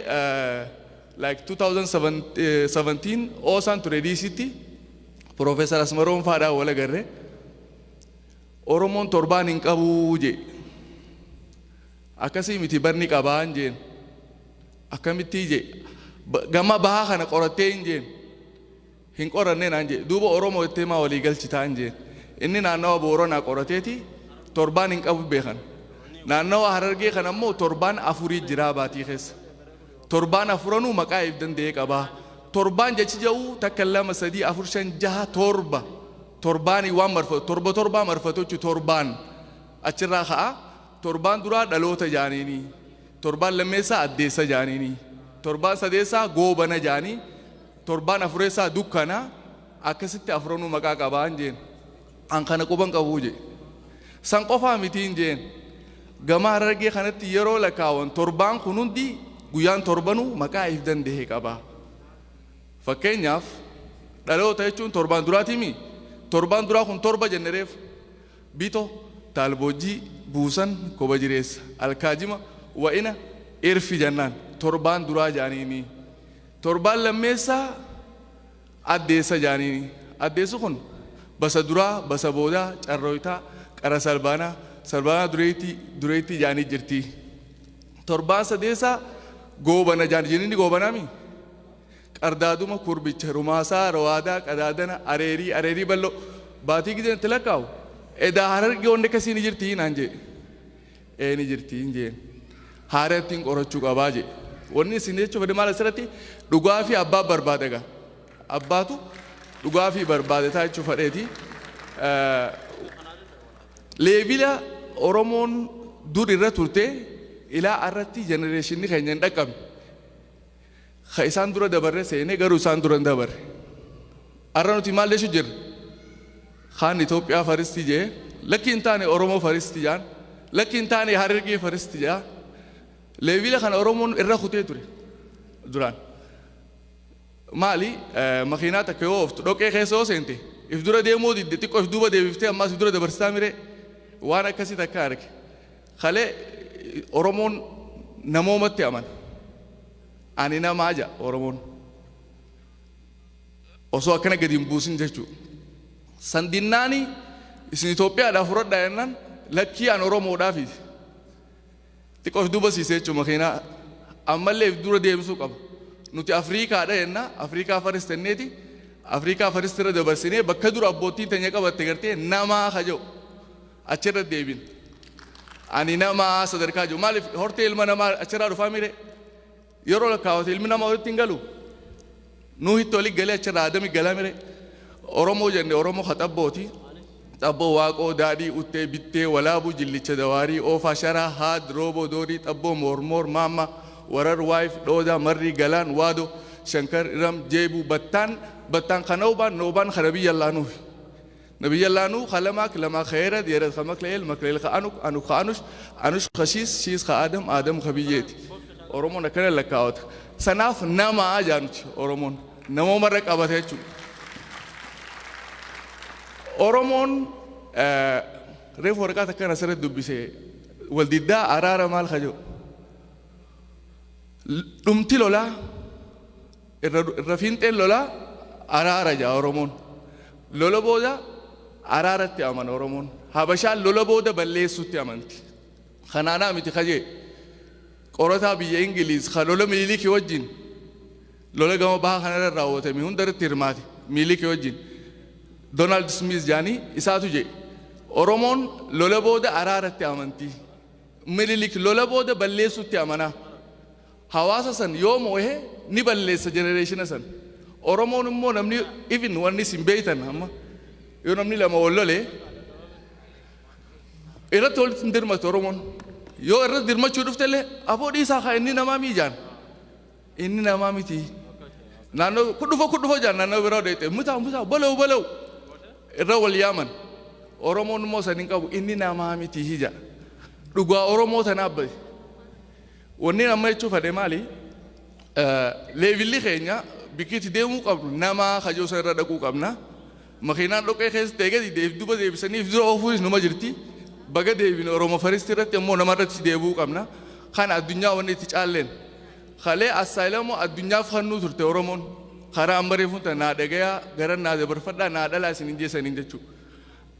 like 2017 oosaan ture DCtti, Professor Asmaroon faadhaan wal agarre. Oromoon torbaan hin qabuu jee. Akkasii miti, barni qabaan jeen. Akkamittii jee. Gama bahaa kana qorattee hin jeen. Hin qorannee naan jee. Duuba Oromoo itti himaa walii galchitaa hin jeen. Inni naannawa Booranaa qorateeti torbaan hin qabu beekan. Naannawa Harargee kana immoo torbaan afurii jiraa baatii keessa. Torbaan afuranuu maqaa if danda'ee qabaa. Torbaan jechi jedhu takka, lama, sadii, afur, shan, jaha, torba. Torbaanii waan marfatu, torba torbaa marfatu jechuun torbaan achirraa ka'a. Torbaan duraa dhaloota jaaniini. Torbaan lammeessaa addeessa jaaniini. Torbaan sadeessaa goobana jaanii. Torbaan afureessaa dukkana. Akkasitti afuranuu maqaa qabaan jeen. An kana quban qabuu jee. San qofaa mitiin jeen. Gama Harargee kanatti yeroo lakkaawan torbaan kun hundi, guyyaan torbanuu maqaa if danda'e qaba. Fakkeenyaaf, dhaloota jechuun torbaan duraatiimi. Torbaan duraa kun torba jenne reefu. Bito, taalboojjii, buusan, koba jireessa, alkaajima, wa'ina, irfi jennaan. Torbaan duraa jaaniini. Torbaan lammeessaa addeessa jaaniini. Addeessi kun basa duraa, basa boodaa, carrooytaa, qara salbaanaa, salbaanaa dureettii, dureettii jaanii jirti. Torbaan sadeessaa goobana jaani. Jininni goobanaami. Qardaaduma, kurbicha, rumaasaa, rawaadaa, qadaadana, areerii, areerii bal'oo. Baatii gizeen itti lakkaa'u. Edaa Harargee wanni akkasii ni jirti naan jee. Ee, ni jirti hin jeen. Haarattiin qorachuu qabaa jee. Wanni isin jechuuf fedhe maal? Asirratti dhugaa fi abbaa barbaada gaa. Abbaatu dhugaa fi barbaade taa jechuu fedheeti. Level a Oromoon dur irra turte ilaa irratti generation ni keenya hin dhaqqabne. Ka isaan dura dabarre seenee, garuu isaan dura hin dabarre. Har'a nuti maal jechuu jirra? Kaan Itoophiyaa first jee, lakki hin taane Oromoo first jaan, lakki hin taane Harargee first jaa. Level a kana Oromoon irra kutee ture duraan. Maali, makiinaa takka yoo ooftu dhoqqee keessa yoo seente, if dura deemuu didde, xiqqoo if duuba deebiftee ammaas if dura dabarsitaa miree? Waan akkasii takka arge. Kalee Oromoon namoomatti amana. Ani namaa jedha Oromoon. Osoo akkana gadi hin buusin jechuudha. Sandinnaani isin Itoophiyaadhaaf fudhadhaa jennaan, lakkii, an Oromoodhaafi. Xiqqoo if duuba siisee jechuudha makiinaa. Ammallee if dura deebisuu qaba. Nuti Afriikaadha jenna, Afriikaa first jenneeti. Afriikaa first irra dabarsinee bakka dura abbootiin teenya qabatte gartee namaa ka jedhu achirra deebin. Ani namaa sadarkaa jiru. Maaliif, hortee ilma namaa achirraa dhufaa mire? Yeroo lakkaawwate ilmi namaa walitti hin galu. Nuuhitti walitti galee achirraa Adami galaa mire? Oromoo jenne, Oromoo ka xabbooti. Xabboo, Waaqoo, Daadhii, Uttee, Bittee, Walaabuu, Jillicha, Dawaarii, Oofaa, Sharaa, Haad, Rooboo, Doorii, Xabboo, Moormoor, Maamma, Warar, Waayif, Dhoodaa, Marrii, Galaan, Waado, Shankar, Iram, Jeebuu, Battaan, Battaan ka Noobaan, Noobaan ka Nabiyyallaa Nuuhi. Nabiyyallaa Nuh ka Lamaak, Lamaak ka Yerad, Yerad ka Makleel, Makleel ka Anuk, Anuk ka Anush, Anush ka Shiis, Shiis ka Adam, Adam ka biyyeeti. Oromoon akkana lakkaawata. Sanaaf namaa jaanuti Oromoon. Namoomarra qabata jechuudha. Oromoon reefu waraqaa takkaan asirratti dubbise, waldiddaa araara maal ka jedhu. Dhumti lolaa, irra fiinxeen lolaa araara jaa Oromoon. Lola booda araaratti amana Oromoon. Habashaan lola booda balleessutti amanti. Kanaanaa miti kajee qorataa biyya Ingiliiz ka lola Minilikii wajjin, lola gama bahaa kanarra raawwatame hundarratti hirmaate Minilikii wajjin. Donald Smith jaanii isaatu jedhe. Oromoon lola booda araaratti amantii. Minilik lola booda balleessutti amanaa. Hawaasa san yoo moo'e ni balleessa generation san. Oromoon immoo namni even wanni isin beeytan, amma yoo namni lama wal lole irratti walitti hin dirmatu Oromoon. Yoo irratti dirmachuu dhuftellee, "Aboo, dhiisaa kaa, inni namaa miijaan." Inni namaa miti. Naannoo kudhufo kudhufo jaan, naannoo biraa deete mutaa mutaa balaw balaw irra wal yaaman. Oromoon immoo san hin qabu, inni namaa miti hija. Dhugaa Oromoo tanaaf bade. Wanni amma jechuu fedhe maali? Level li keenya bikkiitti deemuu qabnu namaa kajoo san irra dhaquu qabna. Makiinaan dhoqqee keessa ta'e gadi duuba deebisanii dura oofuunis numa jirti. Baga deebine. Oromo first irratti immoo nama irratti deebi'uu qabna. Kana addunyaa wanni itti caalleen. Kalee asylum addunyaaf kennuu turte Oromoon. Karaa amma reefuun tana naa dhagayaa gara naa dabarfadhaa naa dhalaa isin hin jeessaniin jechuudha.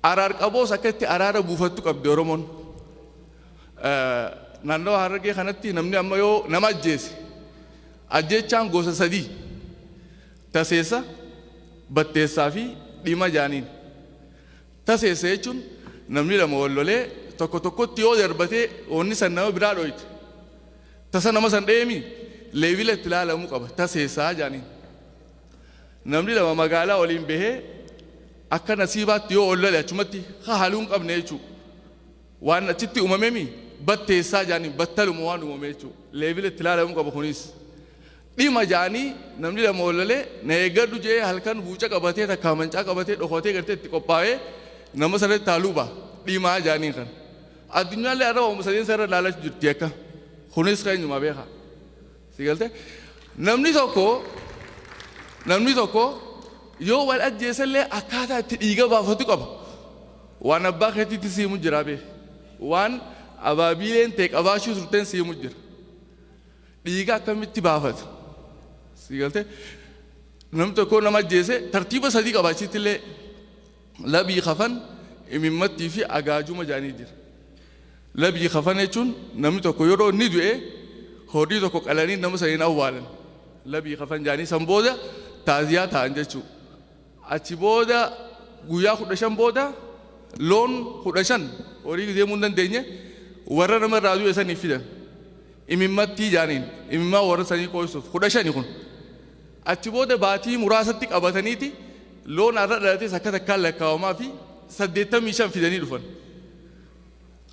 Araar qaboos akka itti araara buufattu qabdi Oromoon. Naannoo Harargee kanatti namni amma yoo nama ajjeese, ajjeechaan gosa sadii: taseessa, batteessaa fi dhima jaaniin. Taseessa jechuun namni lama wal lolee tokko tokkotti yoo darbatee wanni san nama biraa dhoyte. Tasa nama san dheemi level itti ilaalamuu qaba, taseessaa jaaniin. Namni lama magaalaa waliin bahee akka nasiibaatti yoo ol lole, achumatti haaluu hin qabne jechuudha. Waan achitti uumamemi batteessaa jaaniin, battaluma waan uumame jechuudha. Level itti ilaalamuu qaba kunis. Dhima jaanii namni lama ol lolee na eeggadhu jee halkan buuca qabatee takka mancaa qabatee dhokatee gartee itti qophaa'ee nama sanatti haaluu ba'a. Dhimaa jaaniin kan. Addunyaallee arraba uuma sadeen sarara ilaalaa jirti akka. Kunis keenyuma beeka. Si galte? Namni tokko yoo wal ajjeesallee akkaataa itti dhiiga baafatu qaba. Waan abbaa keetiitti siimu jira bee. Waan abaabiileen ta'e qabaachuu turteen siimu jira. Dhiiga akkamitti baafata? Si galte? Namni tokko nama ajjeese tartiiba sadii qaba achitti illee, labii kafan, imimmattii fi agaajuma jedhanii jira. Labii kafan jechuun namni tokko yeroo inni du'e horii tokko qalanii nama saniin awwaalan. Labii kafan jedhanii san booda taaziyaa ta'an jechuudha. Achi booda guyyaa 15 booda loon 15 horii deemuu hin dandeenye warra nama irraa du'e saniif fidan. Imimmattii jaaniin imimmaa warra sanii qooysuuf 15 kun. Achi booda baatii muraasatti qabataniiti loon har'a dhalates akka takkaan lakkaawamaa fi 85 fidanii dhufan.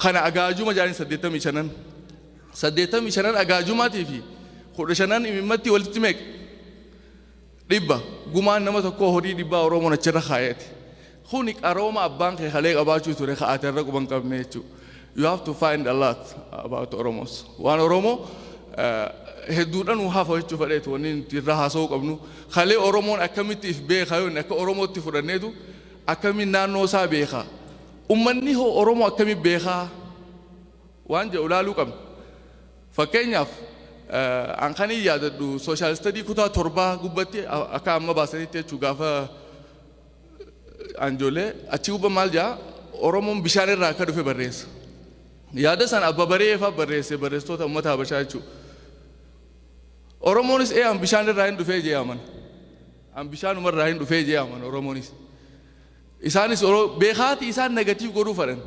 Kana agaajuma jaaniin 85n. 85n agaajumaatii fi 15n imimmatti walitti meeqa? 100. Gumaan nama tokkoo horii 100 Oromoon achirra kaayate. Kuni qarooma abbaan kee kalee qabaachuu ture ka'ate irra quban qabne jechuudha. You have to find a lot about Oromos. Waan Oromoo hedduudhaan nu hafa jechuu fedheetu wanni nuti irraa haasa'uu qabnu. Kalee Oromoon akkamitti if beeka, yoo inni akka Oromootti fudhanneetu akkamiin naannoo isaa beeka? Ummanni hoo Oromoo akkamiin beekaa? Waan jedhu ilaaluu qabna. Fakkeenyaaf, an kan hin yaadadhu social study kutaa torbaa gubbatti akka amma baasanitti jechuu, gaafa anjoollee achi gubba maal jaa, Oromoon bishaan irraa akka dhufe barreessa. Yaada san abba bareefaa barreesse, barreessitoota uummata Habashaa jechuudha. Oromoonis ee an bishaan irraa hin dhufee jee amana. An bishaanuma irraa hin dhufee jee amana Oromoonis. Isaanis beekaati isaan negative godhuu fedhan.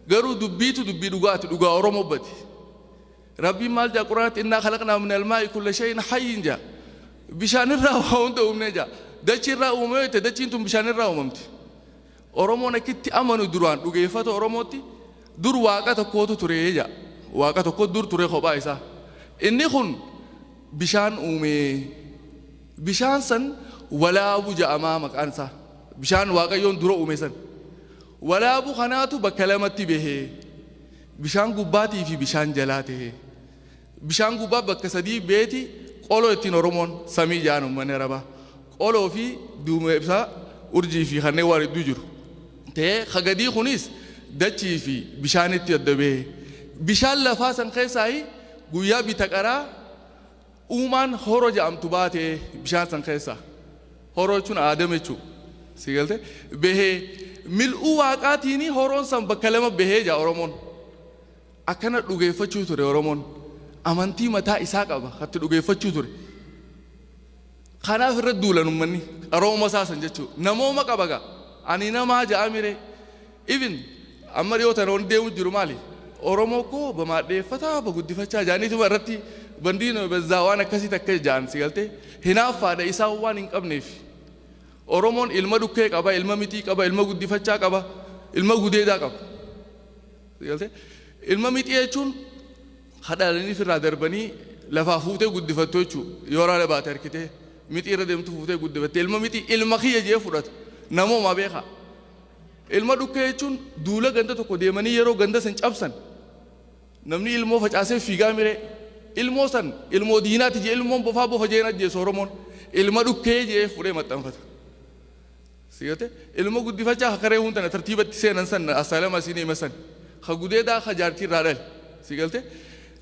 Garuu dubbiitu dubbii dhugaati, dhugaa Oromoo bati. Rabbiin maal jaa Quraanatti? "إنا خلقنا من الماء كل شيء حي" jaa. Bishaan irraa waa hunda uumnee jaa. Dachi irraa uumamee ta'e, dachiin tun bishaan irraa uumamti. Oromoon akkitti amanu duraan dhugeeffata Oromootti dur waaqa tokkootu ture jaa. Waaqa tokko dur ture kophaa isaa. Inni kun bishaan uumee, bishaan san Walaabu ja'amaa maqaan isaa. Bishaan Waaqayyoon dura uume san. Walaabu kanaatu bakka lamatti bahee, bishaan gubbaatii fi bishaan jalaa ta'e. Bishaan gubbaa bakka sadii beeti, qoloo ittiin Oromoon samii ja'an uummanni Arabaa. Qoloo fi duumessa, urjii fi kanneen waan hedduu jiru. Ta'ee kagadii kunis dachii fi bishaanitti adda bahee. Bishaan lafaa san keessaa guyyaa bita qaraa uumaan horo jedhamtu baatee bishaan san keessaa. Horoo jechuun aadam jechuudha. Si galte? Bahee mil'uu waaqaatiin horoon san bakka lama bahee jaa Oromoon. Akkana dhugeeffachuu ture Oromoon. Amantii mataa isaa qaba katti dhugeeffachuu ture. Kanaaf irra duulan uummanni qarooma isaa san jechuudha. Namooma qaba gaa. Ani namaa ja'a mire. Even amma dhiyoo tana wanti deemu jiru maali? Oromoo koo bamaadheeffataa baguddifachaa jaaniituma irratti bandiin bezzaa waan akkasii takka jaan si galtee hinaaffaadha isaan waan hin qabneef. Oromoon ilma dhukkee qaba, ilma mixii qaba, ilma guddifachaa qaba, ilma gudeedaa qaba. Si galtee? Ilma mixii jechuun hadhalanii ofirraa darbanii lafaa fuutee guddifattu jechuudha. Yoo raala baate harkitee mixii irra deemtu fuutee guddifatte, ilma mixii ilma kiyya jee fudhata. Namooma beekaa. Ilma dhukkee jechuun duula ganda tokko deemanii yeroo ganda san cabsan namni ilmoo facaasee fiigaa miree, ilmoo san ilmoo diinaati jee, ilmoon bofaa bofa jeen ajjeesu. Oromoon ilma dhukkee jee fuudhee maxxanfata. Sigate ilma guddifachaa hakaree hundana tartiibatti seenan san asaalama isin hima san ka gudeedaa ka jaartii irraa dhale si galte.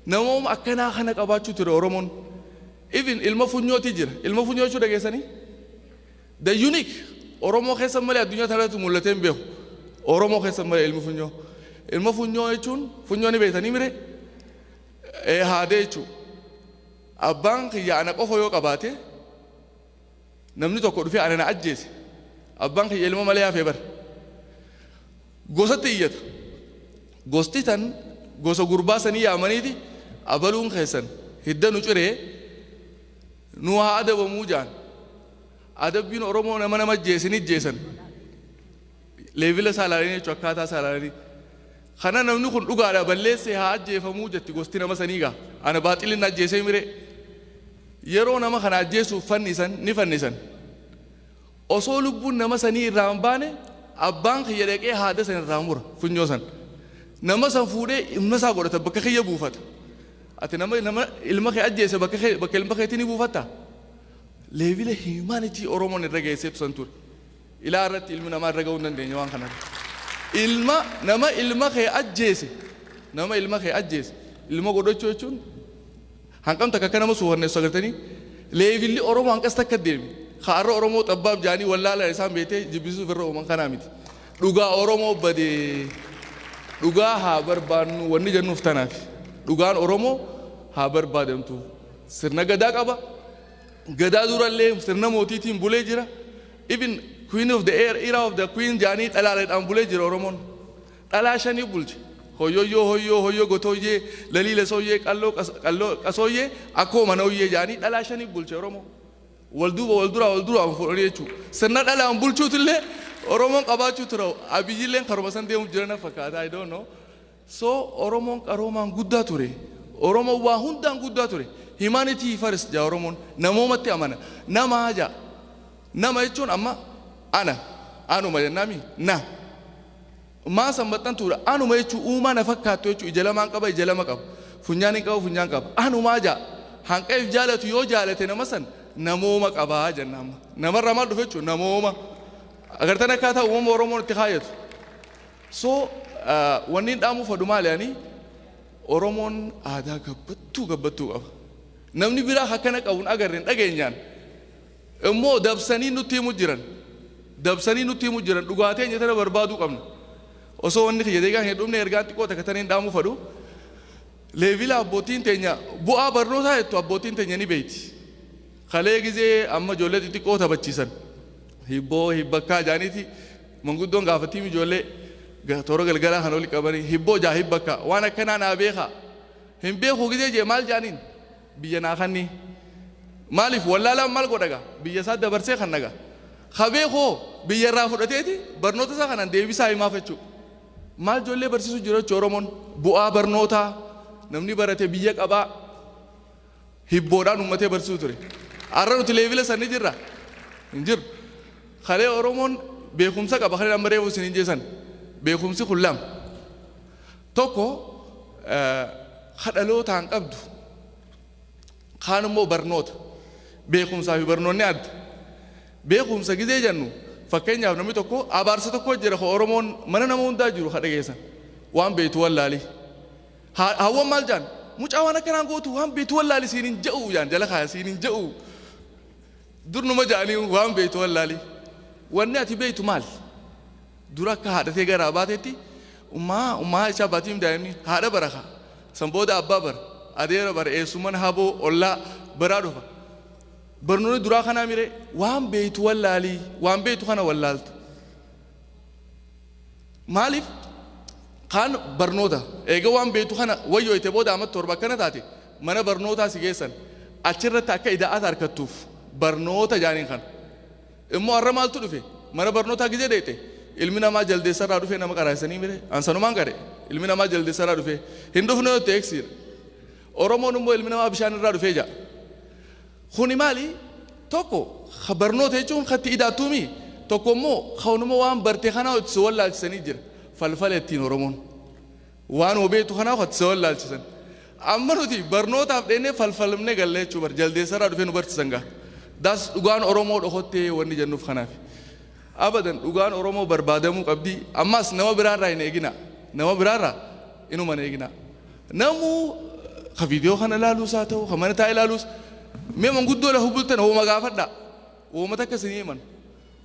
Namooma akkanaa kana qabaachuu ture Oromoon. Even ilma funyooti jira. Ilma funyoo jechuu dhageessanii? The unique Oromoo keessa malee addunyaa tanarratti mul'atee hin beeku. Oromoo keessa malee ilmi funyoo. Ilma funyoo jechuun funyoo ni beektanii mire? Haadee jechuudha. Abbaan kiyya ana qofa yoo qabaate, namni tokko dhufee ana na ajjeese, abbaan kiyya ilma malee hafee bara. Gosatti iyyata. Gosti tan gosa gurbaa sanii yaamaniiti, abaluun keessan hidda nu ciree nu haa adabamuu jaan. Adabbiin Oromoo nama nama ajjeese ni ajjeesan. Level isaa ilaalanii jechuudha, akkaataa isaa ilaalanii. Kana namni kun dhugaadha balleessee haa ajjeefamuu jetti gosti nama sanii gaa. Ana baaxilin ajjeesee mire. Yeroo nama kana ajjeesuuf fannisan ni fannisan. Osoo lubbuun nama sanii irraa hin baane, abbaan kiyya dhaqee haada san irraa mura funyoo san. Nama san fuudhee ilma isaa godhata, bakka kiyya buufata. Ati nama ilma kee ajjeese bakka kee bakka ilma keetii ni buufatta? Level humanity Oromoon irra geesseetu san ture. Ilaa irratti ilmi namaa irra ga'uu hin dandeenye waan kanarra. Ilma nama ilma kee ajjeese, nama ilma kee ajjeese ilma godhachuu jechuun hanqam takka akka nama suufanneessu agartanii. Levelli Oromoo hanqas takka deeme. Kaarra Oromoo xabbaab jaanii wallaalaa isaan beetee jibbisuuf irra uuman kanaa miti. Dhugaa Oromoo badee dhugaa haa barbaannu wanni jennuuf tanaaf. Dhugaan Oromoo haa barbaadamtu. Sirna gadaa qaba. Gadaa durallee sirna mootiitiin bulee jira. Even queen of the air, era of the queen jaanii dhalaaleedhaan bulee jira Oromoon. Dhalaa shanii bulche. Hoyyoyyoo hoyyoo hoyyoo gotooyyee laliila sooyyee qalloo qalloo qasooyyee akkoo manooyyee jaanii dhalaa shanii bulche Oromoo. Wal duuba wal duraa wal duraa fuudhanii jechuudha. Sirna dhalaan bulchuutillee Oromoon qabaachuu tura. Abiyyilleen karuma san deemuuf jiran fakkaata. I don't know. So Oromoon qaroomaan guddaa ture. Oromoon waa hundaan guddaa ture. Humanity first jaa Oromoon. Namoomatti amana. Namaa jaa. Nama jechuun amma ana. Anuma jennaami na. Maa san maxxantuudha. Anuma jechuun uumaa na fakkaattu jechuun ija lamaan qaba, ija lama qaba. Funyaan hin qabu, funyaan qaba. Anumaa jaa. Hanqa if jaalatu yoo jaalate nama san namooma qabaa jenna amma. Namarraa maal dhufe jechuun namooma. Agartan akkaataa uumama Oromoon itti kaayatu. So wanni hin dhaamuuf fadhu maali? Ani Oromoon aadaa gabbattuu gabbattuu qaba. Namni biraa akkana qabu hin agarre, hin dhageenyaan. Immoo dabsanii nutti himu jiran. Dabsanii nutti himu jiran, dhugaatii eenyu tana barbaaduu qabna. Osoo wanni kiyya deegaa hin dhumne, ergaan xiqqoo takka taniin dhaamuu fadhu. Level abbootiin teenya bu'aa barnootaa jettu abbootiin teenya ni beeyti. Kalee gizee amma ijoollee xixiqqoo taphachiisan. Hibboo hibbakkaa jaaniiti manguddoon gaafatiin ijoollee toora galgalaa kan oli qabanii hibboo jaa hibbakkaa waan akkanaa naa beekaa. Hin beeku gizee jee maal jaaniin? Biyya naa kanni. Maaliif wallaalaan maal godha gaa? Biyya isaa dabarsee kan nagaa. Ka beekoo biyya irraa fudhateeti barnoota isaa kanaan deebisaa himaaf jechuudha. Maal ijoollee barsiisuu jira jechuudha Oromoon? Bu'aa barnootaa, namni barate biyya qabaa, hibboodhaan uummatee barsiisuu ture. Har'a nuti level san ni jirra? Hin jiru. Kalee Oromoon beekumsa qaba, kalee amma reefu isin hin jeesan. Beekumsi kun lama. Tokko kadhalootaan qabdu. Kaan immoo barnoota. Beekumsaa fi barnoonni adda. Beekumsa gizee jennu, fakkeenyaaf namni tokko abaarsa tokko jira ka Oromoon mana nama hundaa jiru ka dhageessan. Waan beektu wallaali. Hawwan maal jaan? Mucaa waan akkanaan gootu waan beektu wallaali siin hin je'u jaan, jala kaaya siin hin je'u. Dur numa ja'anii waan beektu wallaali. Wanni ati beektu maali? Dura akka haadhatee garaa baatetti ummaa ummaa isaa baatiin daa'imni haadha baraka. San booda abbaa bara. Adeera bara, eessumman haboo ollaa baraa dhufa. Barnoonni duraa kanaa miree waan beektu wallaalii, waan beektu kana wallaalta. Maaliif kaan barnoota eega waan beektu kana wayyoo itti booda amma 7 akkana taate mana barnootaa si geessan, achirratti akka ida'aata harkattuuf barnoota jaaniin. Kana immoo har'a maaltu dhufe? Mana barnootaa gizee dheete ilmi namaa jaldeessarraa dhufe nama qaraasanii mire ansanumaan qare. Ilmi namaa jaldeessarraa dhufe hin dhufne yoo ta'e eegsiidha. Oromoon immoo ilmi namaa bishaan irraa dhufee ja'a. Kuni maali? Tokko barnoota jechuun katti idaattuumi, tokko immoo kanuma waan barte kanaa itti si wallaalchisanii jira. Falfala ittiin Oromoon waan beektu kanaa itti si wallaalchisan. Amma nuti barnootaaf dheennee falfalamnee galle jechuu bar jaldeessarraa dhufee nu barsiisan gaa. Das dhugaan Oromoo dhokottee wanni jennuuf kanaaf. Abadan, dhugaan Oromoo barbaadamuu qabdi. Ammas nama biraarraa hin eegina. Nama biraarraa inuma hin eegina. Namuu ka viidiyoo kana ilaaluus haa ta'u, ka mana taa'ee ilaaluus, mee manguddoo lafa bultan hooma gaafadha. Wooma takka isin himan.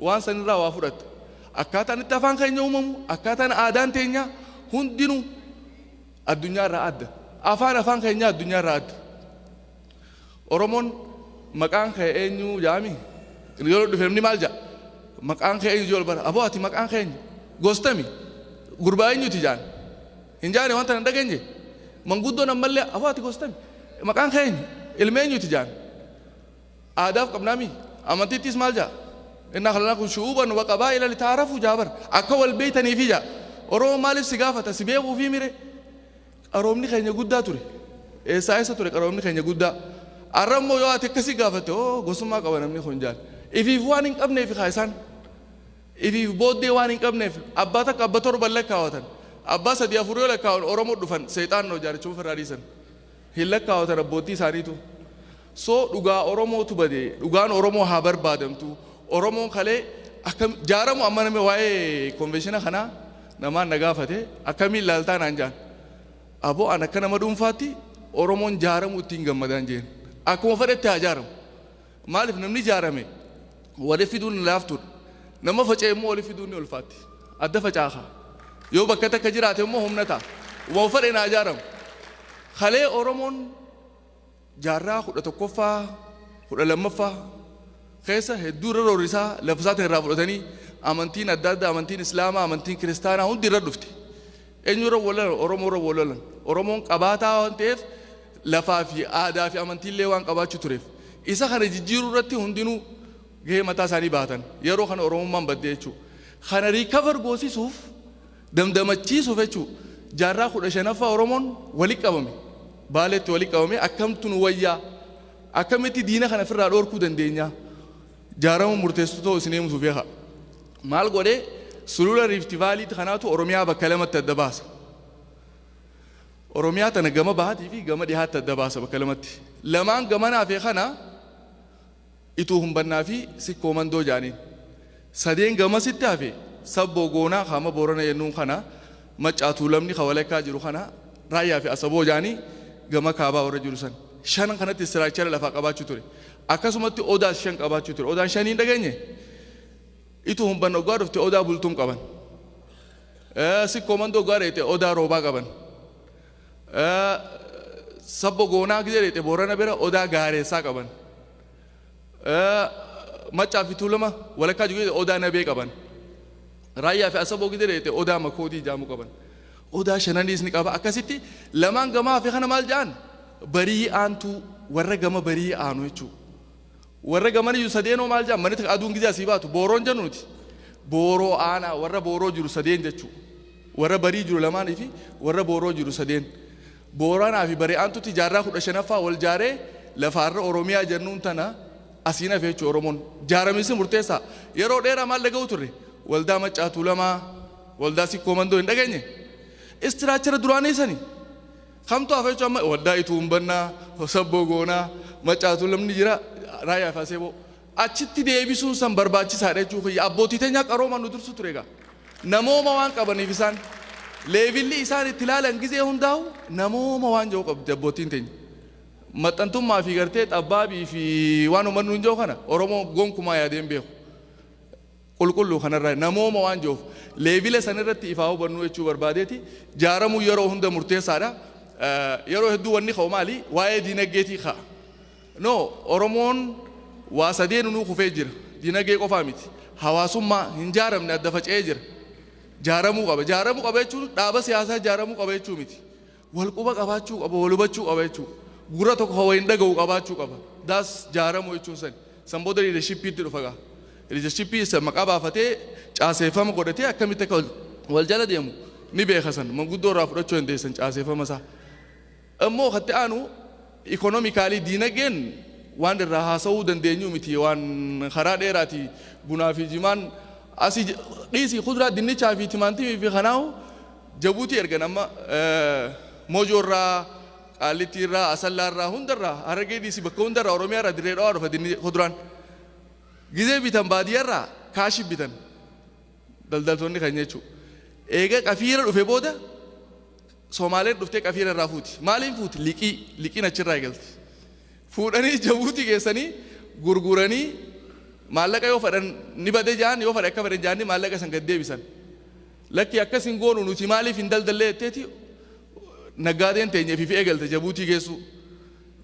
Waan sanirraa waa fudhatta. Akkaataan itti afaan keenya uumamu, akkaataan aadaan teenya hundinuu addunyaarraa adda. Afaan keenya addunyaarraa adda. Oromoon maqaan kee eenyu jaami? Yeroo dhufe namni maal ja'a? Maqaan kee eenyu? Ol bara. Aboo, ati maqaan kee eenyu? Gostami? Gurbaa eenyuti jaan? Hin jaane wanta hin dhageenye. Manguddoon ammallee, aboo, ati gostami? Maqaan kee eenyu? Ilma eenyuti jaan? Aadaaf qabnaami. Amantiittis maal ja'a? إنا خلقناكم شعوبا وقبائل لتعارفوا jaabar. Akka wal beeytaniifi ja'a. Oromoo maaliif si gaafata? Si beekuu fi mire? Qaroomni keenya guddaa ture. Eessaa eessa ture qaroomni keenya guddaa? Har'a immoo yoo ati akkasii gaafatte, oo, gosummaa qaba namni kun jaan. Ifiif waan hin qabneef kaa isaan. Ifiif booddee waan hin qabneef abbaa takka abba torban lakkaawatan. Abbaa sadii afur yoo lakkaawan Oromoo dhufan seexaan noo jaarichuma ofirraa dhiisan. Hin lakkaawatan abbootii isaaniitu. So dhugaa Oromootu bade. Dhugaan Oromoo haa barbaadamtu. Oromoon kalee akkam jaaramu? Amma namni waa'ee convention kanaa namaan na gaafate, akkamiin laaltaa naan jaan. Aboo, an akka nama dhuunfaatti Oromoon jaaramu ittiin gammadaan jeen. Akkuma fedhetti haa jaaramu. Maaliif namni jaarame wali fiduun laaftuudha. Nama faca'e immoo wali fiduun ni ulfaatti. Adda facaafa. Yoo bakka takka jiraate immoo humna ta'a. Waan fedhe naa jaaramu. Kalee Oromoon jaarraa 11ffaa, 12ffaa keessa hedduu irra roorrisaa lafa isaatiin irraa fudhatanii, amantiin adda addaa, amantiin Islaamaa, amantiin Kiristaanaa hundi irra dhufte. Eenyu irra wal lolan? Oromoo irra wal lolan. Oromoon qabaataa waan ta'eef, lafaa fi aadaa fi amantiillee waan qabaachuu tureef. Isa kana jijjiiruu irratti hundinuu gahee mataa isaanii baatan. Yeroo kana Oromummaan badde jechuudha. Kana recover goosisuuf, damdamachiisuuf jechuudha. Jaarraa 15ffaa Oromoon walitti qabame. Baaleetti walitti qabame, akkamtu nu wayyaa? Akkamitti diina kana ofirraa dhoorkuu dandeenya? Jaarama murteessituu ta'uu isin himuuf beeka. Maal godhee? Sulula Rift Valley kanaatu Oromiyaa bakka lamatti adda baasa. Oromiyaa tana gama bahaatii fi gama dhihaatti adda baasa bakka lamatti. Lamaan gamanaa fi kana Ituu Humbannaa fi Sikkoo Mandoo jaaniin. Sadeen gamasitti hafe Sabboo Goonaa kaama Boorana jennuun kana, Maccaa Tuulamni ka walakkaa jiru kana, Raayyaa fi Asaboo jaanii gama kaabaa warra jiru san. Shanan kanatti structure lafaa qabaachuu ture. Akkasumatti odaas shan qabaachuu ture. Odaan shanii hin dhageenye? Ituu Humbanna oggaa dhufte Odaa Bultuun qaban. Sikkoo Mandoo oggaa dheete Odaa Roobaa qaban. Sabbo Goonaa gizee dheete Boorana bira Odaa Gaareessaa qaban. Maccaa fi Tuulama walakkaa jiru Odaa Nabee qaban. Raayyaa fi Asaboo gizee dheete Odaa Makoodii jaamu qaban. Odaa shananiis ni qaba. Akkasitti lamaan gamaa fi kana maal jedhan? Barii aantuu, warra gama barii aanu jechuudha. Warra gamaniyyuu sadeenoo maal jedhan? Manni aduun gizee asii baatu booroon jennu nuti. Booroo aanaa, warra booroo jiru sadeen jechuudha. Warra barii jiru lamaanii fi warra booroo jiru sadeen. Booranaa fi barii aantutti jaarraa 15ffaa wal jaaree lafaarra Oromiyaa jennuun tana asiin hafe jechuudha Oromoon. Jaaramisi murteessaa. Yeroo dheeraa maal dhaga'u turre? Waldaa Maccaa Tuulamaa, waldaa Sikkoo Mandoo hin dhageenye? Structure duraanii sani. Kamtu hafe jechuudha amma? Waldaa Ituu Humbannaa, Sabboo Goonaa, Maccaa Tuulamni jira, Raayyaa fi Aseeboo. Achitti deebisuun san barbaachisaadha jechuu kiyya. Abbootii teenyaa qaroomaan nu dursu ture egaa. Namooma waan qabaniif isaan. Level isaan itti ilaalan gizee hundaa'u namooma waan jiru qabdi abbootiin teenya. Maxxantummaa fi gartee xabbaabii fi waan uummanni hin jiru kana Oromoo gonkumaa yaadee hin beeku. Qulqulluu kanarraa namooma waan jiruuf level sanirratti ifaa hubannuu jechuu barbaadeeti. Jaaramuu yeroo hunda murteessaadha. Yeroo hedduu wanni ka'u maali? Waa'ee diinagdeetii ka'a. No, Oromoon waa sadeen nuu kufee jira. Diinagdee qofaa miti. Hawaasummaa hin jaaramne, adda faca'ee jira. Jaaramuu qaba. Jaaramuu qaba jechuun dhaaba siyaasaa jaaramuu qaba jechuu miti. Wal quba qabaachuu qaba, wal hubachuu qaba jechuu. Gurra tokko waliin dhaga'u qabaachuu qaba. Daas jaaramuu jechuun sani. San booda leadershipiitti dhufa gaa. Leadershipii isa maqaa baafatee caaseeffama godhatee akkamitti akka wal jala deemu ni beeka san. Manguddoo irraa fudhachuu dandeessan caaseeffama isaa. Immoo katti aanu economically, diinagdeen waan irraa haasa'uu dandeenyu miti, waan karaa dheeraati. Bunaa fi jimaan asii dhiisii, kuduraa dinnichaa fi timaantimii fi kanaahu Jabuutii ergan. Amma Mojoo irraa, Qaallittii irraa, Asallaa irraa, hundarraa, Harargee dhiisii bakka hundarraa, Oromiyaa irraa Dirree Dhawaa dhufa dinni kuduraan. Gizee bitan baadiyyaa irraa kaashii bitan daldaltoonni kan jechuudha. Eega qafiira dhufe booda Somaaleen dhuftee qafiira irraa fuuti. Maaliin fuuti? Liqii. Liqiin achirraa eegalti. Fuudhanii Jabuutii geessanii gurguranii maallaqa yoo fedhan ni bade jaan, yoo fedhan akka fedhan jaanii maallaqa san gad deebisan. Lakki, akkas hin goonu nuti, maaliif hin daldallee jetteeti naggaadeen teenya ifiif eegalte Jabuutii geessuu.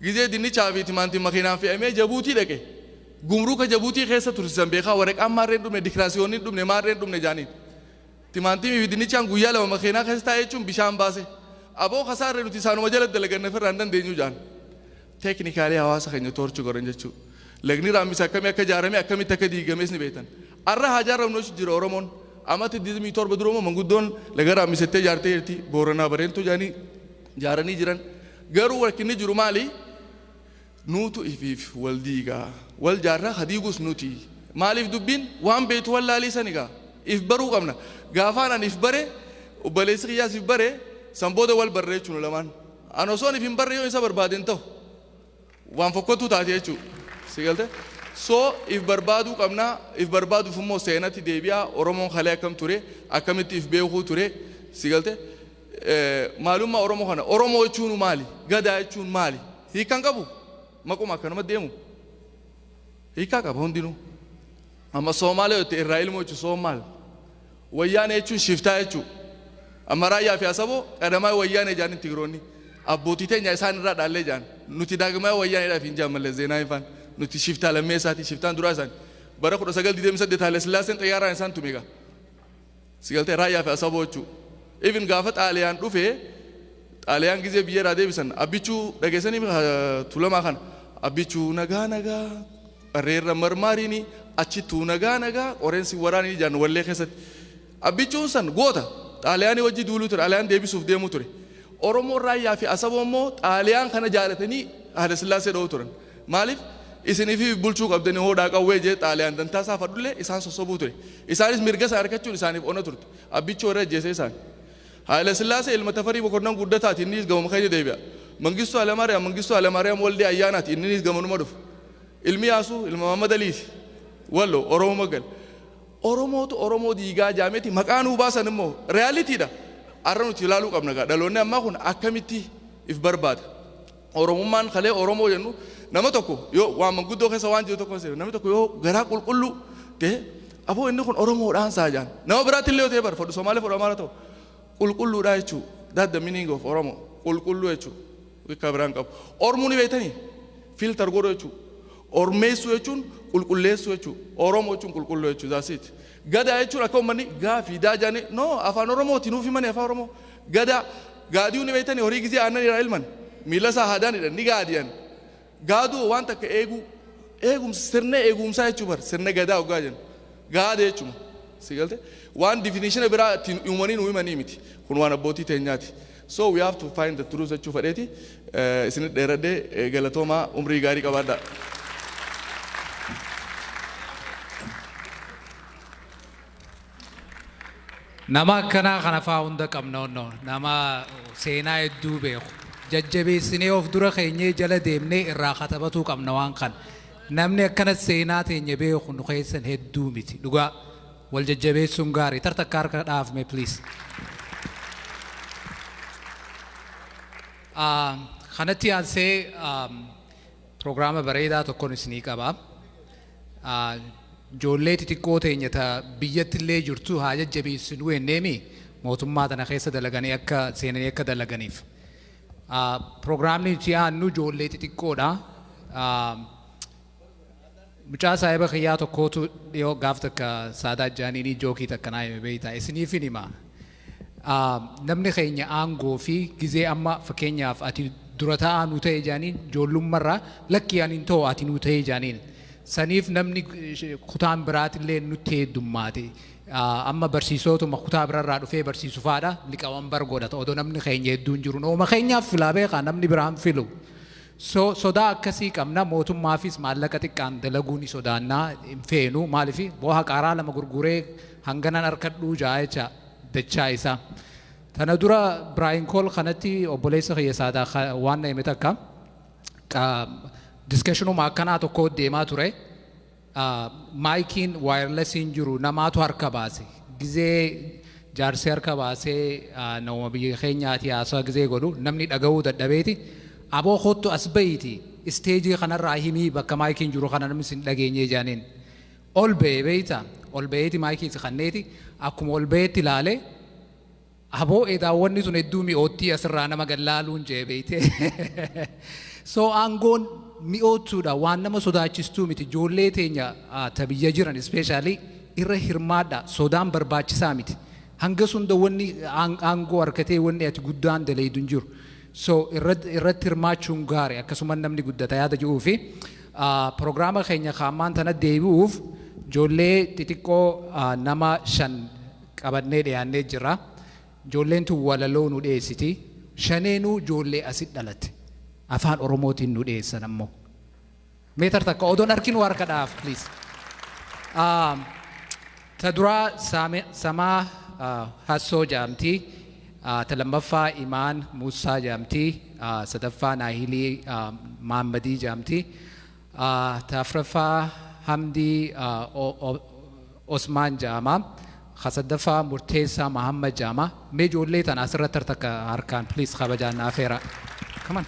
Gizee dinnichaa fi timaantiin makiinaan fe'amee Jabuutii dhaqe. Gumruuka Jabuutii keessa tursiisan beekaa, waraqaan maarreen dhumne, dikiraasiyoonni dhumne, maarreen dhumne jaaniin. Timaantimii fi dinnichaan guyyaa 2 makiinaa keessa taa'e jechuun bishaan baase. Aboo, kasaarree nuti isaanuma jala dalaganne, ofirraa hin dandeenyu jaan. Technically hawaasa keenya torture godhan jechuudha. Lagni Raammisa akkamii akka ijaarame, akkamitti akka diigames ni beektan. Arra haa ijaaramnu jechuun jira Oromoon. Amata 27 dura immoo manguddoon laga Raammisettee ijaartee jirti. Booranaa Bareentuu jedhanii ijaaranii jiran. Garuu rakkinni jiru maali? Nuutu ifiif wal diigaa. Wal jaarraa ka diigus nuti. Maaliif dubbiin waan beektu wallaalii sani gaa. If baruu qabna. Gaafaan ani if bare, obboleessi kiyyaas if bare, san booda wal barre jechuun lamaan. An osoon if hin barre yoo isa barbaade hin ta'u. Waan fokkottuu taate jechuudha. Si galte? So if barbaaduu qabna, if barbaaduuf immoo seenatti deebi'a. Oromoon kalee akkam ture, akkamitti if beekuu ture, si galte? Maalummaa Oromoo kana, Oromoo jechuun maali? Gadaa jechuun maali? Hiikkaan qabu? Maquma akkanuma deemu. Hiikkaa qaba hundinuu. Amma Soomaalee yoo ta'e irraa ilmoo jechuun Soomaal. Wayyaanee jechuun shiftaa jechuudha. Amma Raayyaa fi Asaboo qadamaa Wayyaanee jedhanii Tigiroonni. Abbootii teenya isaan irraa dhaallee jedhan. Nuti daagmaa Wayyaaneedhaaf hin jedhan malee Zeenaa hin. Nuti shiftaa lammeessaati, shiftaan duraa isaani. Bara 1928 Haile Sillaaseen xayyaaraan isaan tume egaa. Si galtee? Raayyaa fi Asaboo jechuudha. Even gaafa Xaaliyaan dhufee, Xaaliyaan gizee biyya irraa deebisan, Abbichuu dhageessanii Tulamaa kana, Abbichuu nagaa nagaa qarreerra marmaariini achittuu nagaa nagaa qoreensi waraanii jaan wallee keessatti. Abbichuun san goota Xaaliyaanii wajji duuluu ture, Xaaliyaan deebisuuf deemuu ture. Oromoon Raayyaa fi Asaboo immoo Xaaliyaan kana jaalatanii Haile Sillaasee dha'uu turan. Maaliif? Isinii fi bulchuu qabdanii hoodhaa qawwee jee Xaaliyaan dantaa isaa fadhullee isaan sossobuu ture. Isaanis mirga isaa argachuun isaaniif ona turte. Abbichuu warra ajjeese isaan. Haile Sillaasee ilma Tafarii Mokonnon Guddataati, innis gamuma keenya deebi'a. Mangistuu Hayilamaariyaam, Mangistuu Hayilamaariyaam Waldee Ayyaanaati, innis gamanuma dhufa. Ilmi Yaasuu ilma Mahammad Aliiti. Wallo Oromoo magal. Oromootu Oromoo diigaa jaameeti maqaa nuu baasan immoo realitydha. Har'a nuti ilaaluu qabna gaa, dhaloonni ammaa kun akkamitti if barbaada. Oromummaan kalee Oromoo jennu, nama tokko yoo waan manguddoo keessa waan jiru tokko namni tokko yoo garaa qulqulluu ta'e, aboo inni kun Oromoodhaan saa jaan. Nama biraatti illee yoo ta'e bar fodhu Somaalee, fodhu Amaara ta'u qulqulluudha jechuu. That the meaning of Oromo, qulqulluu jechuu. Hiika biraan qabu. Ormuu ni beektanii, filter godhu jechuu. Ormeessuu jechuun qulqulleessuu jechuu. Oromoo jechuun qulqulluu jechuu. That's it. Gadaa jechuun akka uummanni gaafii daa jaanii no afaan Oromooti nuuf himanii afaan Oromoo. Gadaa gaadiyuu ni beektanii, horii gizee aannan irraa ilman miila isaa haadaanidha ni gaadiyan. Gaaduu waan takka eeguu, eegumsa, sirna eegumsaa jechuu bar, sirna gadaa hoggaa jennu. Gaada jechuuma. Si galte? Waan definition biraa ittiin uumanii nu himanii miti. Kun waan abbootii teenyaati. So we have to find the truth jechuu fedheeti. Isinit dheeradhee, galatoomaa, umrii gaarii qabaadhaa. Nama akkanaa kana faa hunda qabna onnoo, nama seenaa hedduu beeku. Jajjabeessinee of dura keenyee jala deemnee irraa katabatuu qabna waan kana. Namni akkana seenaa teenya beeku nu keessan hedduu miti. Dhugaa wal jajjabeessuun gaarii. Tartakka harka dhaafme, please. Kanatti aansee piroogiraama bareedaa tokkoon isinii qaba. Ijoollee xixiqqoo teenya ta biyyatti illee jirtu haa jajjabeessinuu jenneemi mootummaa tana keessa dalaganii akka seenanii akka dalaganiif. Piroogiraamni nuti aannu ijoollee xixiqqoodha. Mucaa saahiba kiyyaa tokkootu dhiyoo gaaf takka Saadaa Jaaniinii joke takka naa hime beektaa, isiniifin hima. Namni keenya aangoo fi gizee amma fakkeenyaaf ati dura taa'aa nu ta'e jaaniin, ijoollummarraa lakkii ani hin ta'u, ati nu ta'e jaaniin. Saniif namni kutaan biraatillee nutti heddummaate. Amma barsiisotuma kutaa birarraa dhufee barsiisu faadha liqawanbar godhata odoo namni keenya hedduun jiru. Nooma keenyaaf filaa beekaa, namni biraan filu. So sodaa akkasii qabna. Mootummaafis maallaqa xiqqaan dalaguu ni sodaannaa, hin feenu. Maaliif bu'aa qaaraa lama gurguree hanganan harkadhuu jaa jecha dachaa isaa. Tana dura Brian Cole kanatti obboleessa kiyya Saadaa waan na hime takka discussionuma akkanaa tokko deemaa ture. Miciin wirelessiin jiru namaatu harka baase. Gizee jaarsee harka baasee nama biyya keenyaati haasawa gizee godhu namni dhaga'uu dadhabeeti. Aboo kottu as bahiiti stage kanarraa himii, bakka miciin jiru kana namni sin dhageenyee jaaniin. Ol ba'ee beeyta, ol ba'eeti micii si kanneeti akkuma ol ba'eetti ilaalee, aboo eedaawwanni sun hedduu mi'oottii asirraa nama gallaaluun jee beeyte. So aangoon mi'oottuudha, waan nama sodaachistuu miti. Ijoollee teenya ta biyya jiran especially irra hirmaadha, sodaan barbaachisaa miti. Hanga sunda wanni aangoo harkatee wanni ati guddaan daleeydu hin jiru. So irratti hirmaachuun gaarii, akkasuma namni guddata yaada ji'uu fi prograama keenya kaammaan tana deebi'uuf ijoollee xixiqqoo nama shan qabannee dhiyaannee jira. Ijoolleen tun walaloo nu dhiyeessiti. Shaneenuu ijoollee asit dhalatte. Afaan Oromootiin nu dhiyeessan ammoo. Meetar takka odoon harkinu harka dhaaf, please. Ta duraa Samaa Hassoo jedhamti. Ta lammaffaa Imaan Muusaa jedhamti. Sadaffaa Naahilii Mahammadii jedhamti. Ta afuraffaa Hamdii Osmaan jedhama. Ka sadaffaa Murteessaa Mahammad jedhama. Mee ijoollee tana asirratti takka harkaan please kabajaan naaf feera. Come on.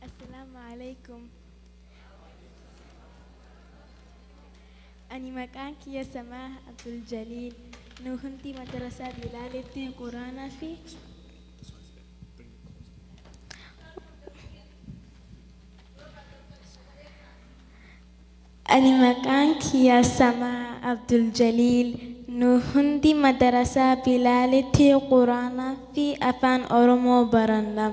Assalamu alaikum. Ani maqaan kiyya Samaa Abdul Jaliil. Nu hundi madrasaa Bilaalitti Quraanaa fi Ani maqaan kiyya Samaa Abdul Jaliil. Nu hundi madrasaa Bilaalitti Quraanaa fi Afaan Oromoo baranna.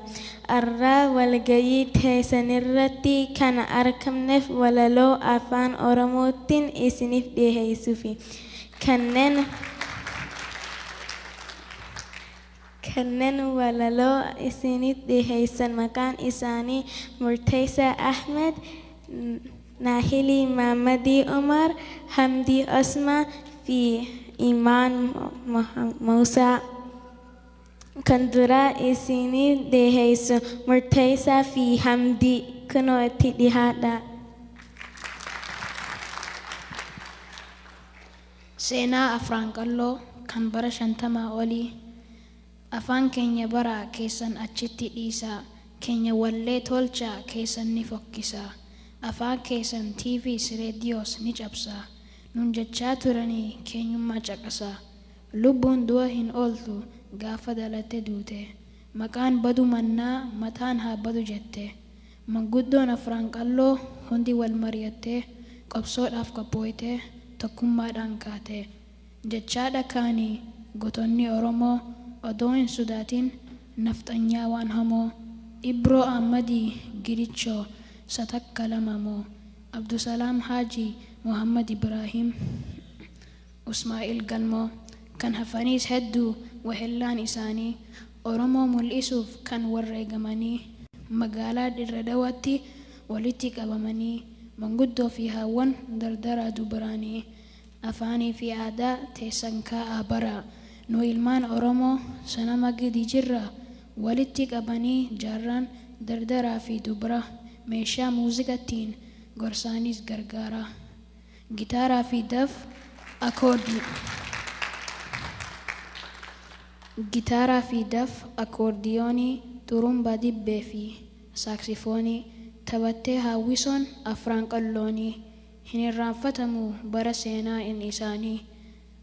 Arraa walgayii teessanirratti kana argamneef walaloo Afaan Oromootiin isiniif dhiheessuufi. Kanneen walaloo isiniif dhiheessan maqaan isaanii Murteessaa Ahmed, Naahilii Mahammadii Umar, Hamdii Osmaa fi Imaan Muusaa. Kan duraa isiniif dhiheessu Murteessaa fi Hamdii, kunoo itti dhihaadha. Seenaa Afran Qalloo kan bara 50 olii. Afaan keenya baraa, keessan achitti dhiisaa. Keenya wallee tolchaa, keessan ni fokkisaa. Afaan keessan TVs reediyoos ni cabsaa. Nun jechaa turanii keenyummaa caqasaa. Lubbuun du'a hin ooltu gaafa dhalatte duute. Maqaan badu mannaa mataan haa badu jette. Manguddoon Afran Qalloo hundi wal mari'attee qabsoodhaaf qophooytee tokkummaadhaan kaate. Jechaadha kaanii gootonni Oromoo odoo hin sodaatin nafxanyaa waan hamoo. Ibroo Ahmadii Gidichoo satakka lama moo. Abdusalaam Haji Muhammad Ibrahim Usmaa'il Galmoo. Kan hafaniis hedduu wahellaan isaanii Oromoo mul'isuuf kan warreegamanii magaalaa Dirre Dawaatti walitti qabamanii manguddoo fi haawwan dardaraa dubaraanii afaanii fi aadaa teessan kaa'aa baraa, nu ilmaan Oromoo sanama gidi jirra. Walitti qabanii jaarraan dardaraa fi dubra. Meeshaa muuziqaatiin gorsaanis gargaara. Gitaaraa fi daf akoordii. Gitaaraa fi daf akoordiyoonii, xurumbaa dibbee fi saaksifoonii taphattee hawwisoon Afran Qalloonii hin irraanfatamu bara seenaa inni isaanii.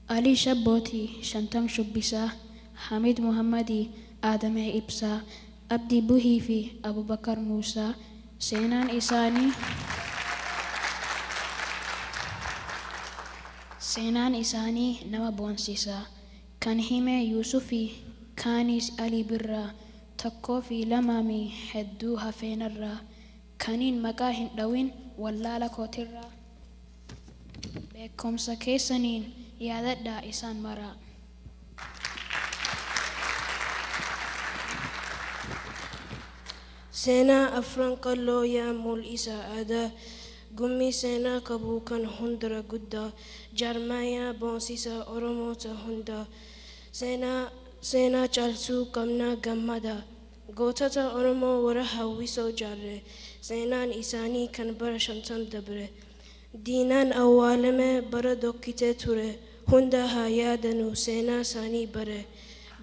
Alii Shabbootii, Shantam Shubbisaa, Hamid Muhammadii, Aadamee Ibsaa, Abdii Buhii fi Abubakar Muusaa seenaan isaanii seenaan isaanii nama boonsisa. Kan hime Yuusufii kaanis Alii Birraa tokkoo fi lamaami hedduu hafeenarraa kaniin maqaa hin dhawin wallaala kootirraa beekumsa keessaniin yaadadhaa isaan maraa. Seenaa Afran Qalloo yaa mul'isa aadaa gummii seenaa qabu kan hundara guddaa jaarmayaa boonsisa Oromoota hundaa seenaa seenaa caalsuu qabnaa gammada gootota Oromoo warra hawwisoo jaarre seenaan isaanii kan bara 50 dabre diinaan awwaalame bara dokkitee ture hunda haa yaadanu seenaa isaanii bare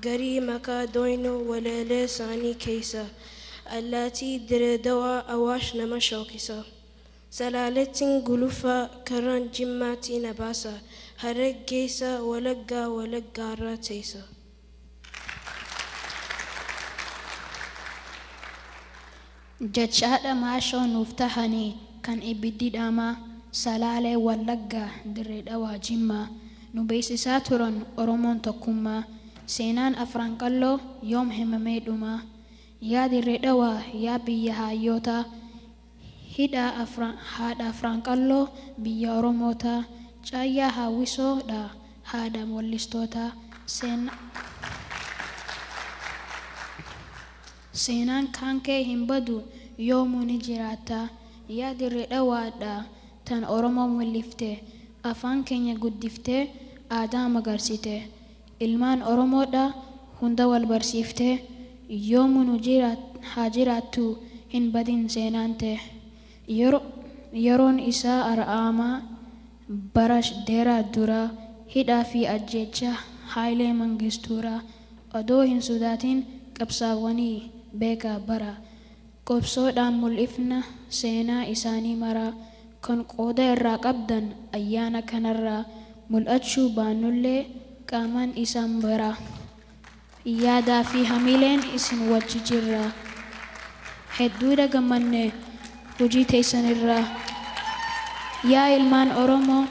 garii maqaa doynu waleelee isaanii keessa allaatii Direedawaa Awaash nama shookisa Salaalettiin gulufaa karaan Jimmaatii na baasa Harar geessa Walaggaa Walaggaarra teessa. Jechaadha maashoo nuuf tahanii kan ibiddi dhaamaa Salaalee Wallaggaa Dirree Dhawaa Jimmaa nu beeysisaa turan Oromoon tokkummaa seenaan Afran Qalloo yoom himamee dhumaa Yaa Dirree Dhawaa yaa biyya haayyootaa hidhaa afran haadha Afran Qalloo biyya Oromootaa Caayyaa Haawwisoo dha haadha wallistootaa Seenaan kaankee hin badu yoomuu ni jiraattaa Yaa Dirree Dhawaadha tan Oromoo mul'ifte Afaan keenya guddiftee aadaa magarsite Ilmaan Oromoodha hunda wal barsiiftee Yoomuu nu haa jiraattuu hin badin seenaan tee Yeroon isaa ar'aamaa bara dheeraa duraa Hidhaa fi ajjeechaa Haayilee Mangistuuraa Odoo hin sodaatin qabsaawanii beekaa baraa Qobsoodhaan mul'ifna seenaa isaanii maraa Kan qooda irraa qabdan ayyaana kanarraa Mul'achuu baannullee qaamaan isaan biraa Yaadaa fi hamileen isin wajji jirraa Hedduudha gammanne hujii teeysanirraa Yaa ilmaan Oromoo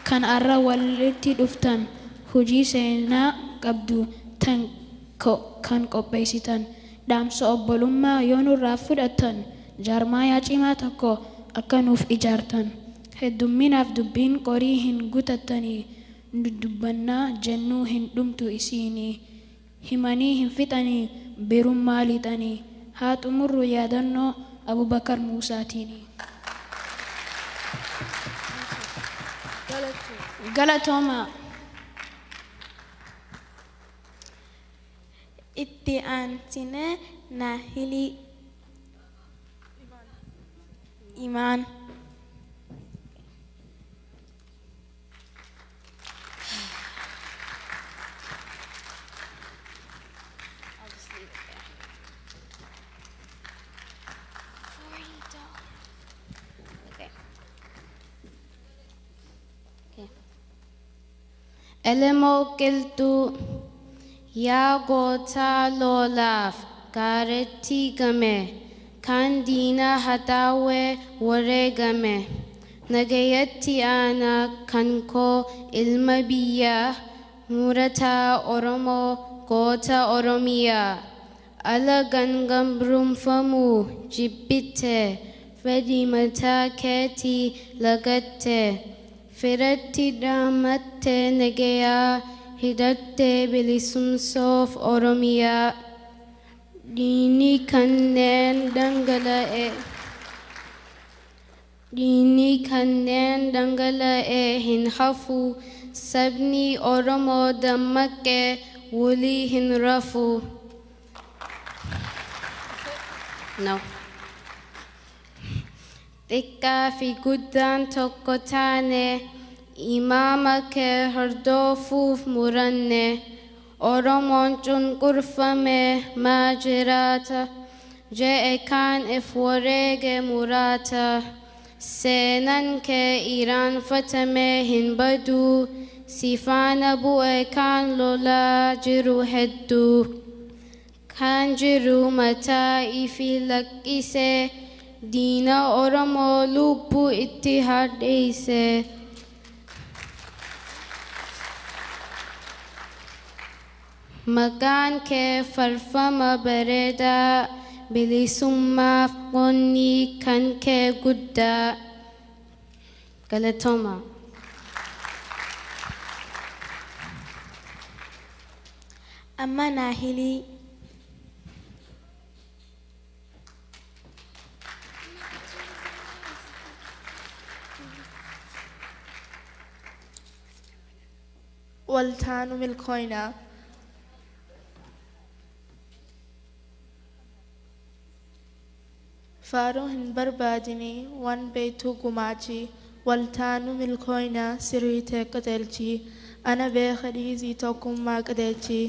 kan arra walitti dhuftan Hujii seenaa qabdu tan kan qopheeysitan Dhaamsa obbolummaa yoo nurraa fudhattan Jaarmayaa cimaa tokko akka nuuf ijaartan Heddumminaaf dubbiin qorii hin gutattanii Nu dubbannaa jennuu hin dhumtu isiinii Himanii hin fixanii birummaa lixanii Haa xumurru yaadannoo Abubakar Muusaatiini. Galatoomaa! Itti aansinee Naahilii Imaan. Elemoo Qilxuu yaa gootaa lolaaf gaaratti game kan diina haxaawee wareegame nagayatti aanaa kan koo ilma biyyaa murataa Oromoo goota Oromiyaa ala gangambrumfamuu jibbite fedhii mataa keetii lagatte firatti dhaamatte nagayaa hidhattee bilisumsoof Oromiyaa dhiigni kanneen dhangala'e dhiigni kanneen dhangala'e hin hafu sabni Oromoo dammaqee walii hin rafu. No. Xiqqaa fi guddaan tokko taane imaama kee hordofuuf muranne. Oromoon cunqurfame maa jiraata je'e kaan if wareege muraata. Seenaan kee irraanfatame hin badu si faana bu'e kan lolaa jiru hedduu. Kan jiru mataa ifi lakkise diina Oromoo lubbuu itti hadheesse. Maqaan kee farfama bareedaa bilisummaaf qonni kan kee guddaa. Galatooma. Amma Naahilii. Waltaanu milkooyna. Faaruu hin barbaadini waan beektu gumaachi. Waltaanu milkooyna sirriitee qajeelchi. Ana beeka dhiisii tokkummaa qajeelchi.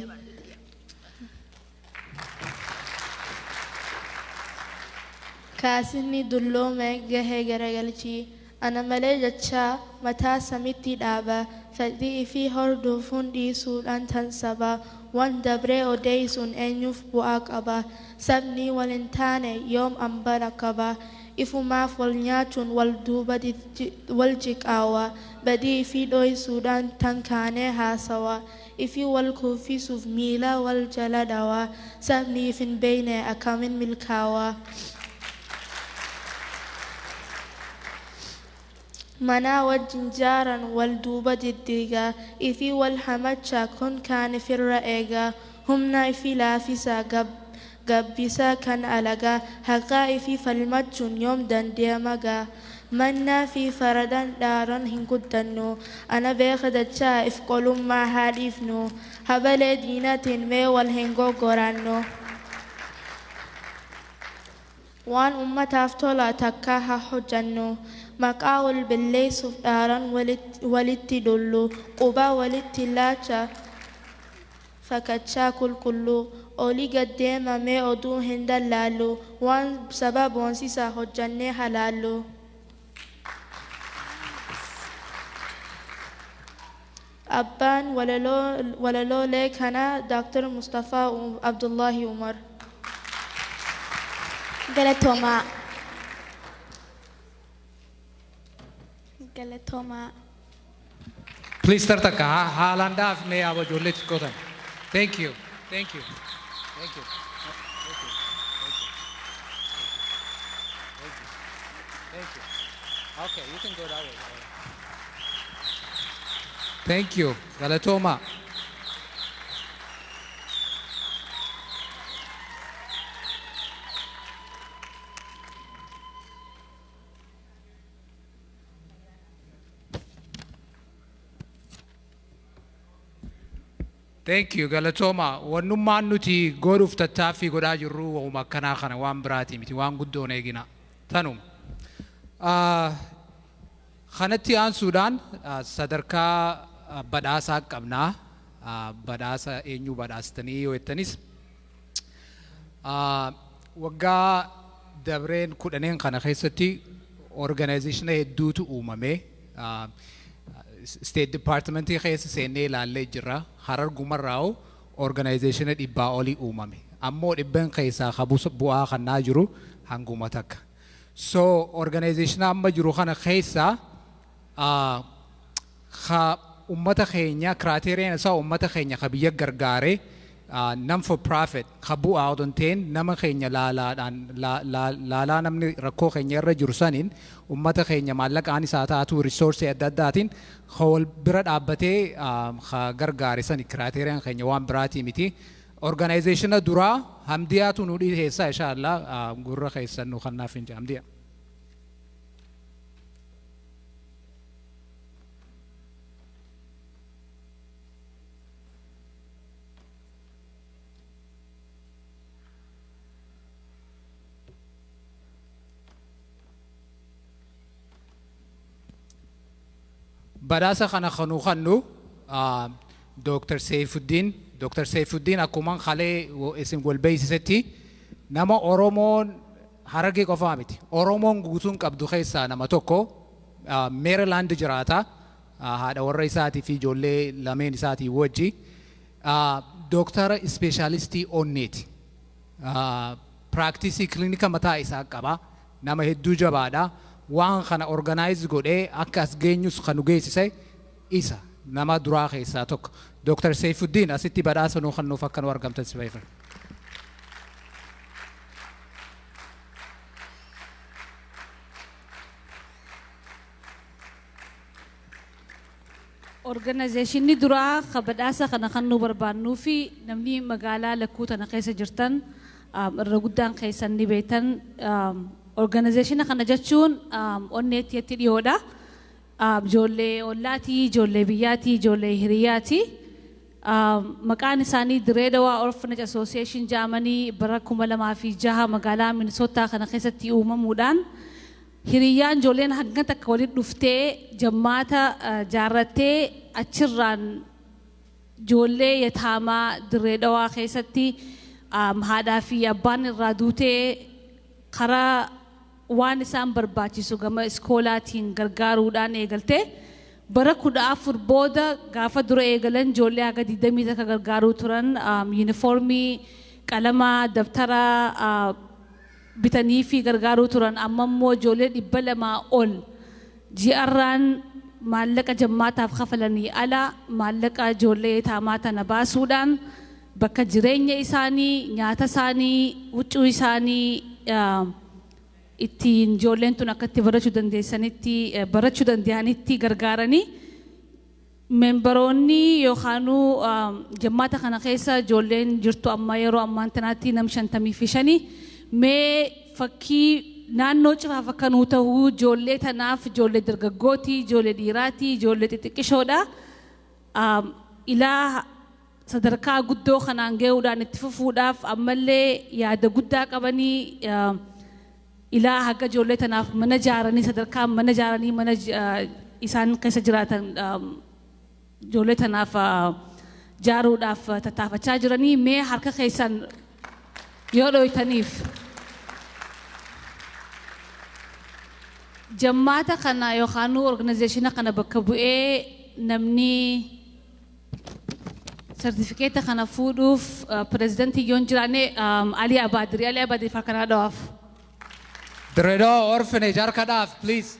Kaasinni dulloome gahee garagalchi. Ana malee jechaa mataa samitti dhaaba. Fedhii fi hordofuun dhiisuudhaan tan saba. Waan dabree odeessuun eenyuuf bu'aa qaba. Sabni wal hin taane yoom ambara qaba. Ifumaaf wal nyaachuun wal duuba wal jiqaawa. Badii fi dho'isuudhaan tan kaanee haasawa. Ifi wal kuffisuuf miila wal jala dhawa. Sabni if hin beekne akkamiin milkaawa. Mana wajjin jaaran wal duuba diddiiga. Ifi wal hamachaa kun kaan ifirra eega. Humna ifi laafisaa gabbisaa kan alagaa. Haqaa ifi falmachuun yoom danda'ama gaa. Mannaa fi faradaan dhaaran hin guddannu. Ana beeka dachaa if qolummaa haa dhiifnu. Habalee diinatiin mee wal hin goggoraannu. Waan ummataaf tola takkaa haa hojjannu. Maqaa wal balleessuuf dhaaran walitti dollu. Quba walitti laacha fakachaa qulqulluu. Olii gad deemamee oduu hin dallaallu. Waan saba boonsisaa hojjannee halaallu. Abbaan walaloolee kanaa Dr. Mustafaa Abdullahi Umar. Galatoomaa. Galatoomaa. Please start takka haalaan dhaafnee yaa ijoollee xiqqoo tana. Thank you. Thank you. Thank you. Thank you. Thank you. Thank you. Okay, you can go that way. Thank you. Galatooma. Thank you, Galatooma. Wannummaan nuti godhuuf tattaaffii godhaa jirru waanuma akkanaa kana waan biraati miti waan guddoon eegina. Tanuma. Kanatti aansuudhaan sadarkaa badhaasaa qabnaa. Badhaasa eenyu badhaastanii yoo jettanis waggaa dabreen 10 kana keessatti organization hedduutu uumame. State Departmentii keessa seennee ilaallee jirra. Harar gumarraa'u organization 100 olii uumame. Ammoo dhibban keessaa bu'aa kannaa jiru hanguma takka. So organization amma jiru kana keessa ka ummata keenya criteriaan isaa ummata keenya ka biyya gargaare non for profit ka bu'aa odoo hin ta'in nama keenya laalaadhaan laalaa namni rakkoo keenya irra jiru saniin ummata keenya maallaqaan isaa taatu resource adda addaatiin ka wal bira dhaabbatee ka gargaare sani criteriaan keenya waan biraatii miti. Organizationa duraa Hamdiyaatu nu dhiyeessa inshallah gurra keessan nu kannaaf hin Hamdiyaa. Badhaasa kana kanuu kannu Dr. Seifuddin. Dr. Seifuddin akkuma kalee isin wal beeksisetti nama Oromoon Harargee qofaa miti. Oromoon guutuun qabdu keessaa nama tokko, Maryland jiraata. Haadha warra isaatii fi ijoollee lameen isaatii wajji. Dooktara ispeeshaalistii onneeti. Practice kilinika mataa isaa qaba. Nama hedduu jabaadha. Waan kana organize godhee akka as geenyus kan nu geessise isa nama duraa keessaa tokko. Dr. Seifuddin asitti badhaasa nuu kennuuf akka nu argamtan si beekna. Organizationni duraa ka badhaasa kana kan nu barbaannuu fi namni magaalaa lakkuu tana keessa jirtan irra guddaan keessan ni beektan. Organizationa kana jechuun onneetti dhiyoodha. Ijoollee ollaatii, ijoollee biyyaatii, ijoollee hiriyaati. Maqaan isaanii Dirree Dawaa Orphanage Association jedhamanii bara 2006 magaalaa Minisootaa kana keessatti uumamuudhaan hiriyyaan ijoolleen hanga takka walitti dhuftee jammaata jaarrattee achirraan ijoollee yataamaa Dirree Dhawaa keessatti haadhaa fi abbaan irraa duutee karaa waan isaan barbaachisu gama iskoolaatiin gargaaruudhaan eegalte. Bara 14 booda gaafa dura eegalan ijoollee haga 21 gargaaruu turan, yuunifoormii, qalamaa, dabtara bitanii fi gargaaruu turan. Amma immoo ijoollee 200 ol ji'arraan maallaqa jammaataaf kafalanii ala maallaqa ijoollee yataamaa tana baasuudhaan bakka jireenya isaanii, nyaata isaanii, huccuu isaanii ittiin ijoolleen tun akka itti barachuu dandeessanitti, barachuu danda'anitti gargaaranii. Memberoonni yookaanuu jammaata kana keessa ijoolleen jirtu amma yeroo ammaan tanaatti nam 55. Mee fakkii naannoo cifaaf akka nuu ta'u ijoollee tanaaf, ijoollee dargaggootii, ijoollee dhiiraatii, ijoollee xixiqqishoodha. Ilaa sadarkaa guddoo kanaan ga'uudhaan itti fufuudhaaf ammallee yaada guddaa qabanii, ilaa haga ijoollee tanaaf mana ijaaranii, sadarkaa mana ijaaranii mana isaan keessa jiraatan ijoollee tanaaf ijaaruudhaaf tattaafachaa jiranii, mee harka keessan yoo dhoytaniif. Jammaata kana yookaan organizationa kana bakka bu'ee namni sartifikeeta kana fuudhuuf pirezidantii yoon jiraanne Alii Abaadirii, Alii Abaadirii harka dhawaaf. Dirree Dhawaa Orphanage harka dhaaf, please.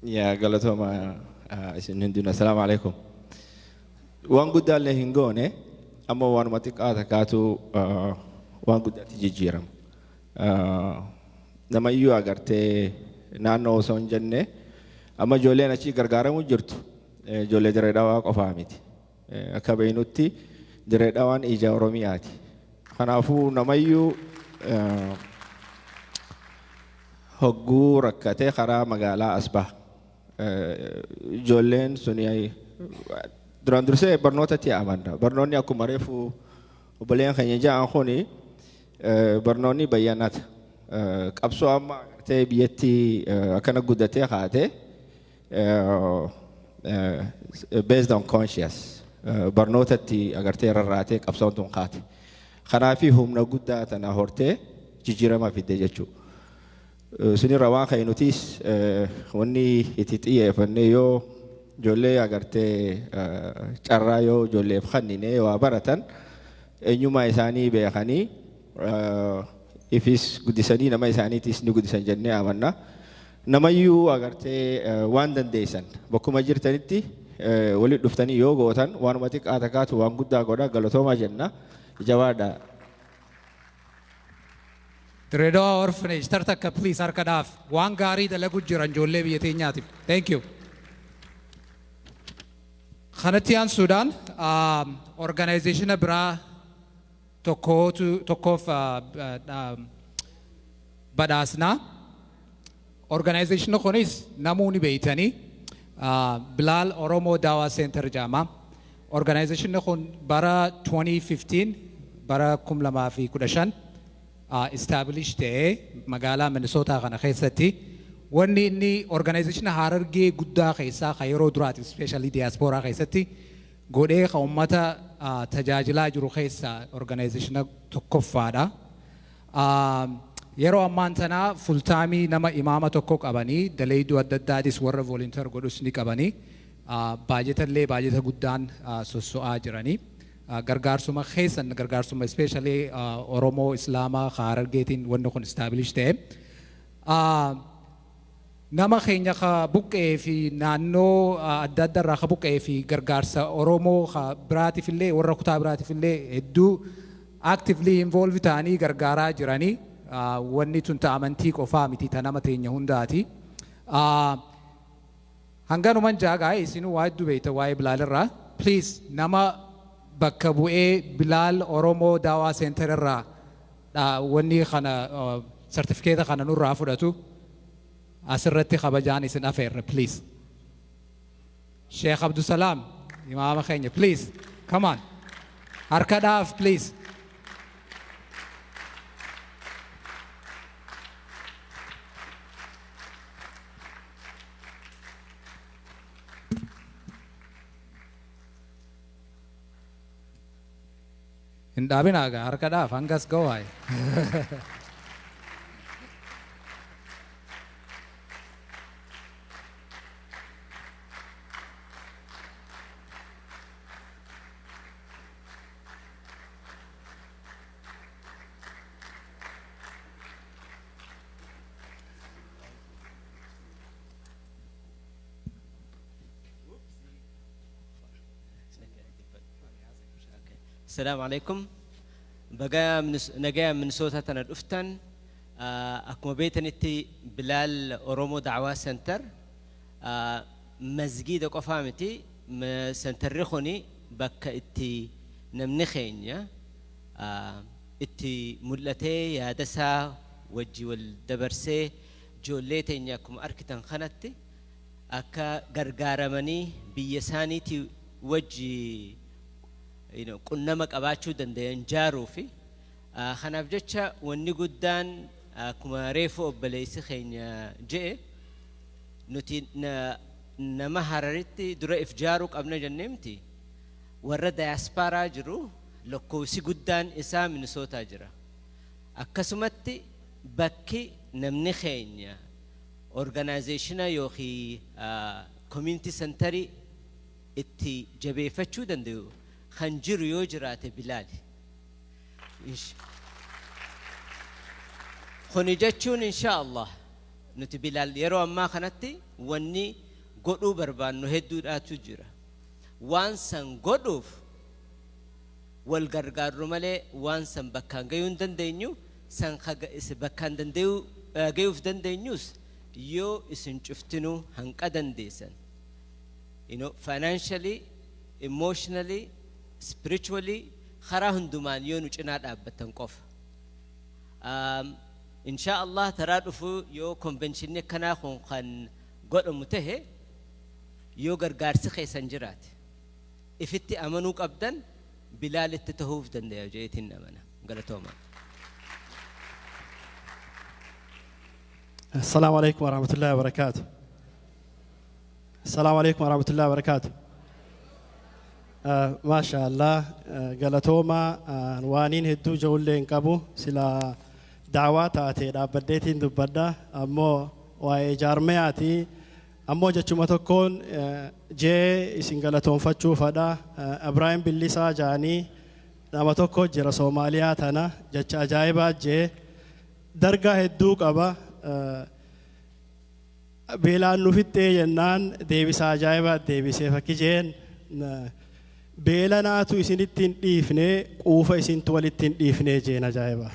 Yaa galatooma isin hundinuu, assalaamu alaikum. Waan guddaallee hin goone, amma waanuma xiqqaa takkaatu waan guddaatti jijjiirama. Namayyuu agartee naannoo osoo hin jenne amma ijoolleen achii gargaaramuu jirtu ijoollee Dirree Dhawaa qofaa miti. Akka beeknutti Dirree Dhawaan ija Oromiyaati. Kanaafuu namayyuu hogguu rakkatee karaa magaalaa as baha. Ijoolleen suni duraan dursee barnootatti amanna. Barnoonni akkuma reefu obboleen keenya ja'an kuni barnoonni bayyanata. Qabsoo amma agartee biyyatti akkana guddatee kaatee based on conscious barnootatti agartee rarraatee qabsoon tun kaate. Kanaafi humna guddaa tana hortee jijjiirama fidde jechuudha. Sunirra waan ka'e nutis wanni itti xiyyeeffannee yoo ijoollee agartee carraa yoo ijoolleef kennine waa baratan eenyummaa isaanii beekanii ifis guddisanii nama isaaniitis ni guddisan jennee amanna. Namayyuu agartee waan dandeessan bakkuma jirtanitti walitti dhuftanii yoo gootan waanuma xiqqaa takkaatu waan guddaa godha, galatoomaa jenna, jabaadha. Dirree Dhawaa Orphanage tartakka, please, harka dhaaf. Waan gaarii dalagu jiran ijoollee biyya teenyaatiif. Thank you. Kanatti aansuudhaan organizationa biraa tokkootu tokkoof badhaasnaa. Organizationni kunis namoonni beeytanii Bilaal Oromoo Dawaa Center jedhama. Organization kun bara 2015, bara 2015 establish ta'ee magaalaa Minnesota kana keessatti. Wanni inni organization Harargee guddaa keessaa kan yeroo duraati, especially diaspora keessatti godhee kan uummata tajaajilaa jiru keessaa organization tokkoffaadha. Yeroo ammaan tanaa full time nama imaama tokko qabanii, daleeyduu adda addaatis warra volunteer godhus ni qabanii, baajeta illee baajeta guddaan sosso'aa jiranii. Gargaarsuma keessan, gargaarsuma especially Oromoo Islaamaa Harargeetiin wanni kun establish ta'e. Nama keenya ka buqqee fi naannoo adda adda irraa ka buqqee fi gargaarsa Oromoo ka biraatiif illee, warra kutaa biraatiif illee hedduu actively involve ta'anii gargaaraa jiranii. Wanni tun ta amantii qofaa miti, ta nama teenya hundaati. Hanganuman jaagaa, isinuu waa hedduu beekta waa'ee Bilaal irraa. Please, nama bakka bu'ee Bilaal Oromoo Daawaa Center irraa wanni kana, sartifikeeta kana nurraa fudhatu asirratti kabajaan isin afeerra, please. Sheekh Abdusalaam, imaama keenya, please, come on. Harka dhaaf, please. Hin dhaabinaa gaa, harka dhaaf hangas ga'u. السلام عليكم. Baga nagaya Minnesota tana dhuftan. Akkuma beetanitti Bilaal Oromoo Dacwaa Center masgiida qofaa miti. Centerri kuni bakka itti namni keenya itti mul'atee yaada isaa wajji wal dabarsee, ijoollee teenya akkuma arkitan kanatti akka gargaaramanii biyya isaaniitii wajji qunnama qabaachuu danda'an jaaruu fi kanaaf jecha wanni guddaan, akkuma reefu obboleessi keenya je'e, nuti nama Hararitti dura if jaaruu qabna jennee miti. Warra dayaaspaaraa jiru lakkoofsi guddaan isaa Minisootaa jira. Akkasumatti bakki namni keenya organization yookiin community centerii itti jabeeffachuu danda'u kan jiru yoo jiraate Bilaali. Kuni jechuun, insha Allah, nuti Bilaal yeroo ammaa kanatti wanni godhuu barbaannu hedduudhaatu jira. Waan san godhuuf wal gargaarru malee waan san bakkaan gayuu hin dandeenyu. San bakkaan gayuuf dandeenyus yoo isin cuftinuu hanqa dandeessan. Financially, emotionally, spiritually, karaa hundumaan yoo nu cinaa dhaabbattan qofa. Insha Allah, taraa dhufu yoo conventionni akkanaa kun kan godhamu tahe, yoo gargaarsi keessan jiraate, ifitti amanuu qabdan, Bilaalitti tahuuf danda'a jeetiin amana. Galatooma. السلام عليكم ورحمة الله وبركاته. السلام عليكم ورحمة الله وبركاته. آه ما شاء الله، galatoomaa. Waaniin hedduu ijoollee hin qabu, sila daawaa taate dhaabbaddeetiin dubbadha, ammoo waa'ee jaarmayaati. Ammoo jechuma tokkoon jee isin galatoonfachuufadha. Ibraahim Billisaa jaanii nama tokko jira Soomaaliyaa tana, jecha ajaa'ibaa jee dargaa hedduu qaba. Beelaan nu fixxee jennaan deebisaa ajaa'ibaa deebisee, fakki jeen, beela naatu isinitti hin dhiifne, quufa isintu walitti hin dhiifne jeen. Ajaa'iba.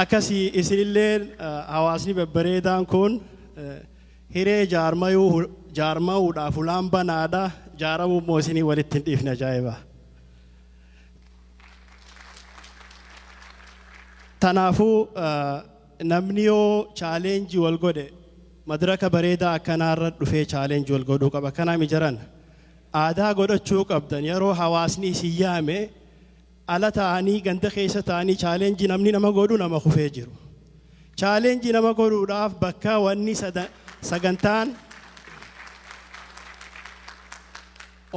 Akkasii isinilleen hawaasni babbareedaan kun hiree jaarmayuudhaaf ulaan banaadha, jaaramuu immoo isinii walitti hin dhiifne. Ajaa'iba. Tanaafuu namni yoo challenge wal godhe Madraka bareedaa akkanaarra dhufee challenge wal godhuu qaba. Kanaaf jiran aadaa godhachuu qabdan yeroo hawaasni isin yaame ala ta'anii ganda keessa ta'anii challenge namni nama godhu nama kufee jiru. Challenge nama godhuudhaaf bakka wanni sagantaan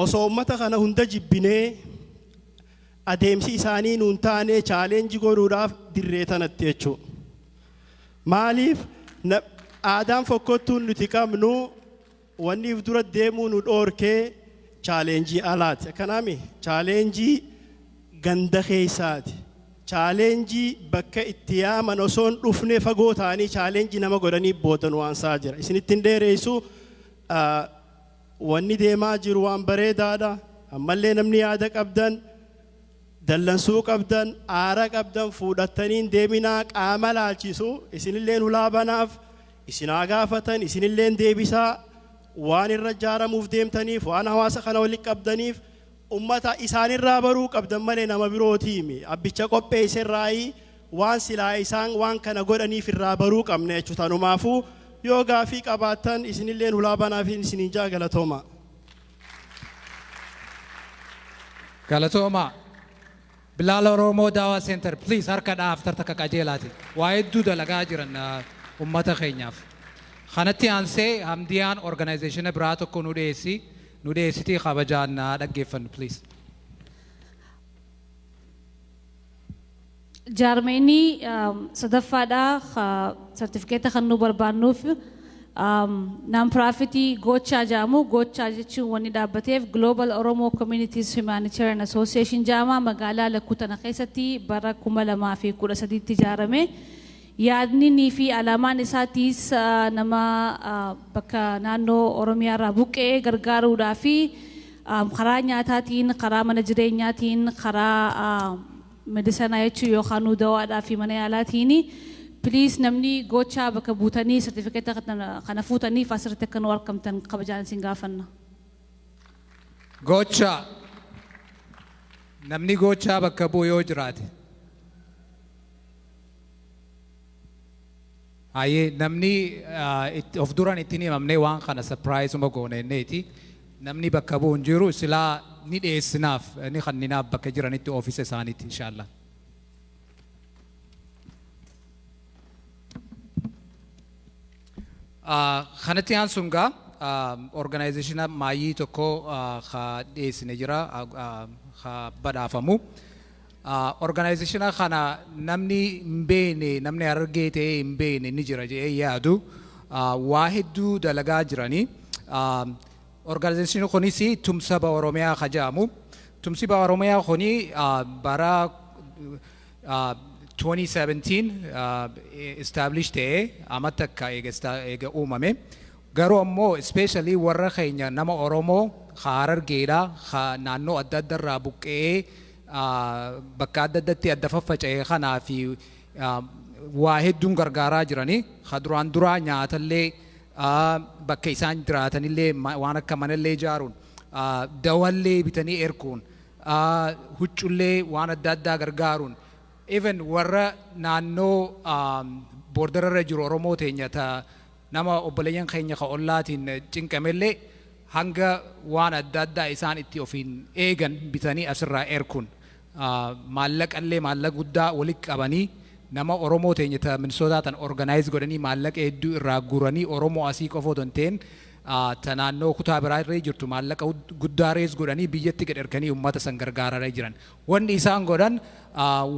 osoo uummata kana hunda jibbinee adeemsi isaanii nuun taane challenge godhuudhaaf dirree tanatti jechuudha. Maaliif aadaan fokkottuun nuti qabnu wanni if dura deemuu nu dhoorkee challenge alaati. Akkanaami challenge ganda keessaati. Challenge bakka itti yaaman osoo hin dhufne fagoo ta'anii challenge nama godhanii boodan waan saa jira. Isinitti hin dheeressu, wanni deemaa jiru waan bareedaadha. Ammallee namni yaada qabdan, dallansuu qabdan, aara qabdan fuudhattanii deeminaa qaama laalchisu. Isinilleen hulaa banaaf, isinaa gaafatan, isinilleen deebisaa waan irra ijaaramuuf deemtaniif, waan hawaasa kana walitti qabdaniif ummata isaanirraa baruu qabdan malee nama birootiimi. Abbicha qopheesserraayii waan silaa isaan waan kana godhaniif irraa baruu qabne jechuudha. Tanumaafuu yoo gaafii qabaattan isinilleen hulaa banaaf isiniin jaa galatooma. Galatooma. Bilaal Oromoo Daawaa Center, please harka dhaaf takka qajeelaati. Waa hedduu dalagaa jiran ummata keenyaaf. Kanatti aansee Hamdiyaan organization biraa tokko nu dhiyeessi. Nu dhiyeessitii kabajaan dhaggeeffannu, please. Jaarmeenii sadaffaadhaa sartifikeeta kan nu barbaannuuf non-profitii Gochaa jedhamu. Gochaa jechuun wanni dhaabbateef Global Oromo Communities Humanitarian Association jedhama. Magaalaa lakkuu tana keessatti bara 2013tti ijaarame. Yaadni fi alaamaan isaatiis nama bakka naannoo Oromiyaa irraa buqqee gargaaruudhaa fi karaa nyaataatiin, karaa mana jireenyaatiin, karaa medisanaa jechuun yookaan dawaadhaa fi mana yaalaatiin. Please namni Gochaa bakka buutanii sartifikeeta kana fuutaniif asirratti akka nu argamtan kabajaan isin gaafanna. Gochaa. Namni Gochaa bakka bu'u yoo jiraate. Hayyee, namni of duran ittiin himamnee waan kana surprise uma goone inneeti. Namni bakka bu'u hin jiru, silaa ni dhiyeessinaaf, ni kanninaaf bakka jiranitti ofiisa isaaniitti inshallah. Kanatti aansuun gaa organizationa maayyii tokko ka dhiyeessine jira ka badhaafamu. Organizationa kana namni hin beekne, namni Harargee ta'ee hin beekne ni jira jedhee yaadu, waa hedduu dalagaa jiranii. Organizationni kunis Tumsa Baha Oromiyaa ka jedhamu. Tumsi Baha Oromiyaa kuni bara 2017 establish ta'ee amma takka eega uumame. Garuu ammoo especially warra keenya nama Oromoo ka Harargeedha ka naannoo adda adda irraa buqqa'ee bakka adda addatti adda faffaca'e kanaa fi waa hedduun gargaaraa jiranii. Ka duraan duraa nyaatallee, bakka isaan jiraatanillee waan akka manallee ijaaruun, dawallee bitanii erguun, huccullee waan adda addaa gargaaruun, even warra naannoo borderarra jiru Oromoo teenya ta nama obboleeyyan keenya ka ollaatiin cinqamellee hanga waan adda addaa isaan itti ofiin eegan bitanii asirraa erkuun, maallaqallee maallaqa guddaa walitti qabanii nama Oromoo teenya ta Minisootaa tan organize godhanii maallaqa hedduu irraa guranii Oromoo asii qofa otoo hin ta'in ta naannoo kutaa biraa irra jirtu maallaqa guddaa raise godhanii biyyatti gad erganii uummata san gargaaraa jiran. Wanni isaan godhan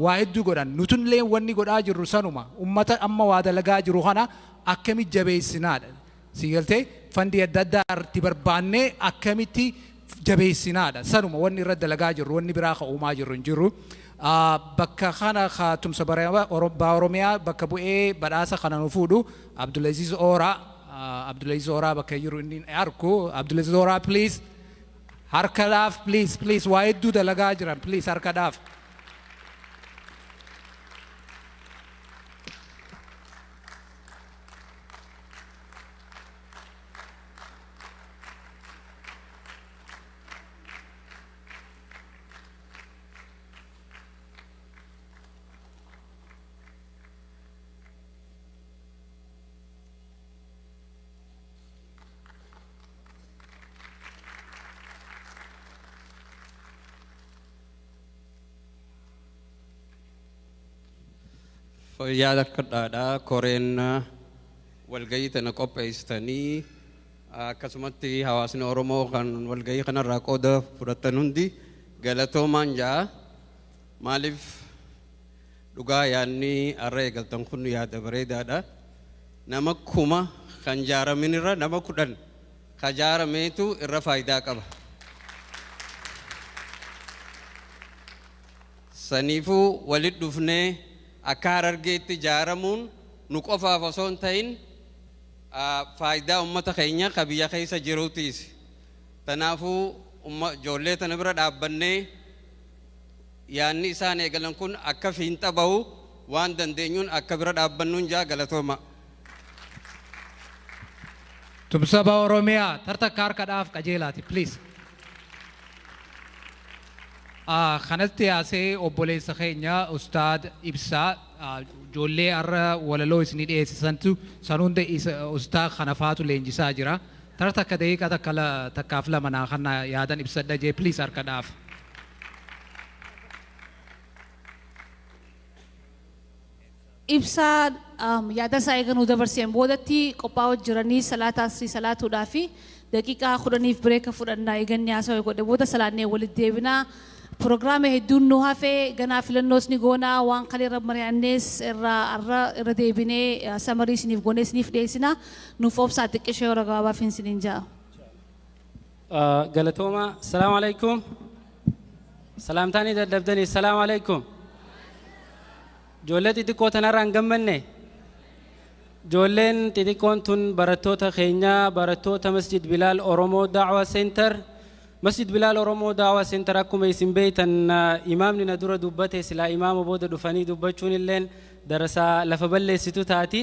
waa hedduu godhan. Nutunillee wanni godhaa jirru sanuma uummata amma waa dalagaa jiru kana akkamitti jabeessinaadha. Si galtee fundii adda addaa irratti barbaannee akkamitti jabeessinaadha. Sanuma wanni irra dalagaa jirru, wanni biraa ka uumaa jirru hin jiru. Bakka kana ka Tumsa Baha Oromiyaa bakka bu'ee badhaasa kana nu fuudhu Abdulaziz Ooraa. Abdulaziz Ooraa bakka jiru inni arku. Abdulaziz Ooraa, please. Harkadhaaf, please, please, waa hedduu dalagaa jiran, please harkadhaaf. Fayyaa harkadhaadha. Koreen walgayii tana qopheessitanii, akkasumatti hawaasni Oromoo kan walgayii kanarraa qooda fudhatan hundi galatoomaan ja'a. Maaliif, dhugaa yaadni har'a eegaltan kun yaada bareedaadha. Nama 1000 kan jaaramin irra nama 10 ka jaarameetu irra faayidaa qaba. Saniifuu walit dhufnee akka Harargeetti jaaramuun nu qofaaf osoo hin ta'in faayidaa ummata keenya ka biyya keessa jiruutiis. Tanaafuu ijoollee tana bira dhaabbannee yaanni isaan eegalan kun akka fiinxa bahu waan dandeenyuun akka bira dhaabbannuun jaa. Galatooma. Tumsaba Oromiyaa tartakka harka dhaaf qajeelaati, please. Kanatti yaasee obboleessa keenya Ustaad Ibsaa, ijoollee har'a walaloo isinii dhiyeessisantu san hunda ustaad kana faatu leenjisaa jira. Tara takka daqiiqaa takka takkaaf lama naa kana yaadan ibsadha jee, please harka dhaaf. Ibsaa yaada isaa eega nuu dabarseen boodatti qophaa'u jiranii salaata asrii salaatuudhaa fi daqiiqaa 10f break fudhannaa. Eeganni haasawaa godhe booda salaannee walitti deebinaa. Prograama hedduun nu hafe, ganaa filannoos ni goonaa, waan kalee irra mari'annees irra arra irra deebinee summary isiniif goonee isiniif dhiyeessina. Nuuf obsaa xiqqishoo yeroo gabaabaaf isiniin ja'a. Galatooma. Salaamu alaikum. Salaamtaanii dadhabdanii. Salaamu alaikum. Ijoollee xixiqqoo tanarraa hin gammanne. Ijoolleen xixiqqoon tun barattoota keenya, barattoota Masjid Bilaal Oromoo Da'waa Center. Masjid Bilaal Oromoo Da'waa Center, akkuma isin beektan, imaamni na dura dubbate, silaa imaama booda dhufanii dubbachuun illeen darasaa lafa balleessitu taati.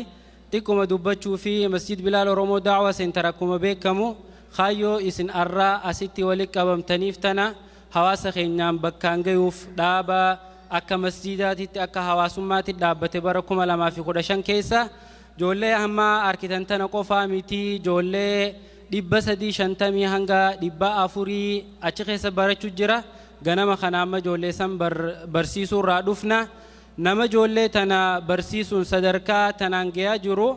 Xiqquma dubbachuu fi Masjid Bilaal Oromoo Da'waa Center akkuma beekamu kaayyoo isin arraa asitti walitti qabamtaniif tana hawaasa keenyaan bakkaan gayuuf dhaaba akka masjiidaatitti akka hawaasummaatti dhaabbate bara 2015 keessa. Ijoollee hamma arkitan tana qofaa miti, ijoollee 350 hanga 400 achi keessa barachuu jira. Ganama kana amma ijoollee san barsiisuu irraa dhufna. Nama ijoollee tana barsiisuun sadarkaa tanaan gayaa jiru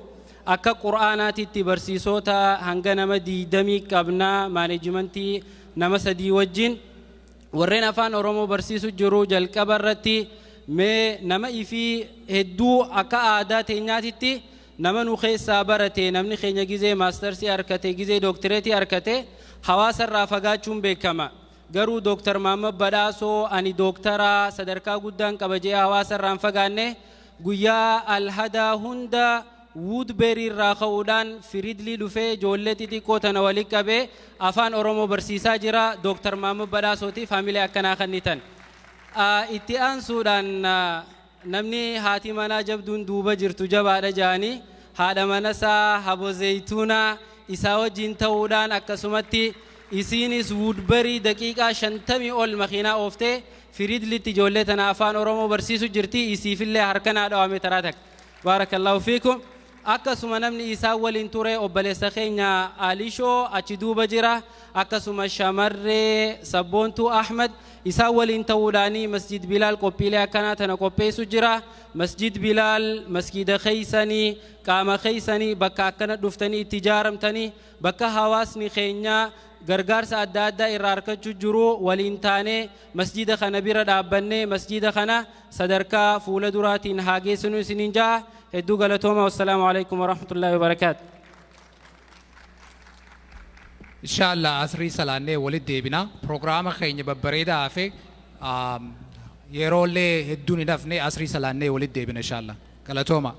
akka qur'aanaatitti barsiisota hanga nama 20 qabna, maaneejimantii nama sadii wajjin. Warreen afaan Oromoo barsiisu jiru jalqaba irratti mee nama ifii hedduu akka aadaa teenyaatitti nama nu keessaa barate, namni keenya gizee maastarsii harkate, gizee dooktireetii harkate hawaasa irraa fagaachuun beekama. Garuu Dooktar Mahammad Badhaasoo ani dooktaraa sadarkaa guddaan qaba jee hawaasa irraa hin fagaanne. Guyyaa alhadaa hunda Woodbury irraa ka'uudhaan Fridley dhufee ijoollee xixiqqoo tana walitti qabee afaan Oromoo barsiisaa jira. Dooktar Mahammad Badhaasootiif hamilee akkanaa kennitan. Itti aansuudhaan namni haati manaa jabduun duuba jirtu jabaadha jedhanii, haadha manasaa Habo Zayituunaa isaa wajjin ta'uudhaan, akkasumatti isiinis Woodbury daqiiqaa 50 ol makiinaa ooftee Fridleytti ijoollee tana afaan Oromoo barsiisu jirti. Isiifillee harkanaa dhawame taraa takka. Baarakallaahu fiikum. Akkasuma namni isaan waliin ture obboleessa keenya Alishoo achi duuba jira. Akkasuma shamarree Sabboontuu Ahmad isaan waliin ta'uudhaanii Masjid Bilaal qophiilee akkanaa tana qopheessu jira. Masjid Bilaal masgiida keeysanii, qaama keeysanii, bakka akkana dhuftanii itti ijaaramtanii, bakka hawaasni keenya gargaarsa adda addaa irraa argachuu jiru, waliin taanee masjida kana bira dhaabbannee masjida kana sadarkaa fuula duraatiin haa geessinu isiniin ja'a. Hedduu galatooma. Wassalaamu alaikum warahmatullaahi wabarakaatu. Inshallah asrii salaannee walitti deebina. Prograama keenya babbareedaa hafe, yeroollee hedduun hin hafne, asrii salaannee walitti deebina inshallah. Galatooma.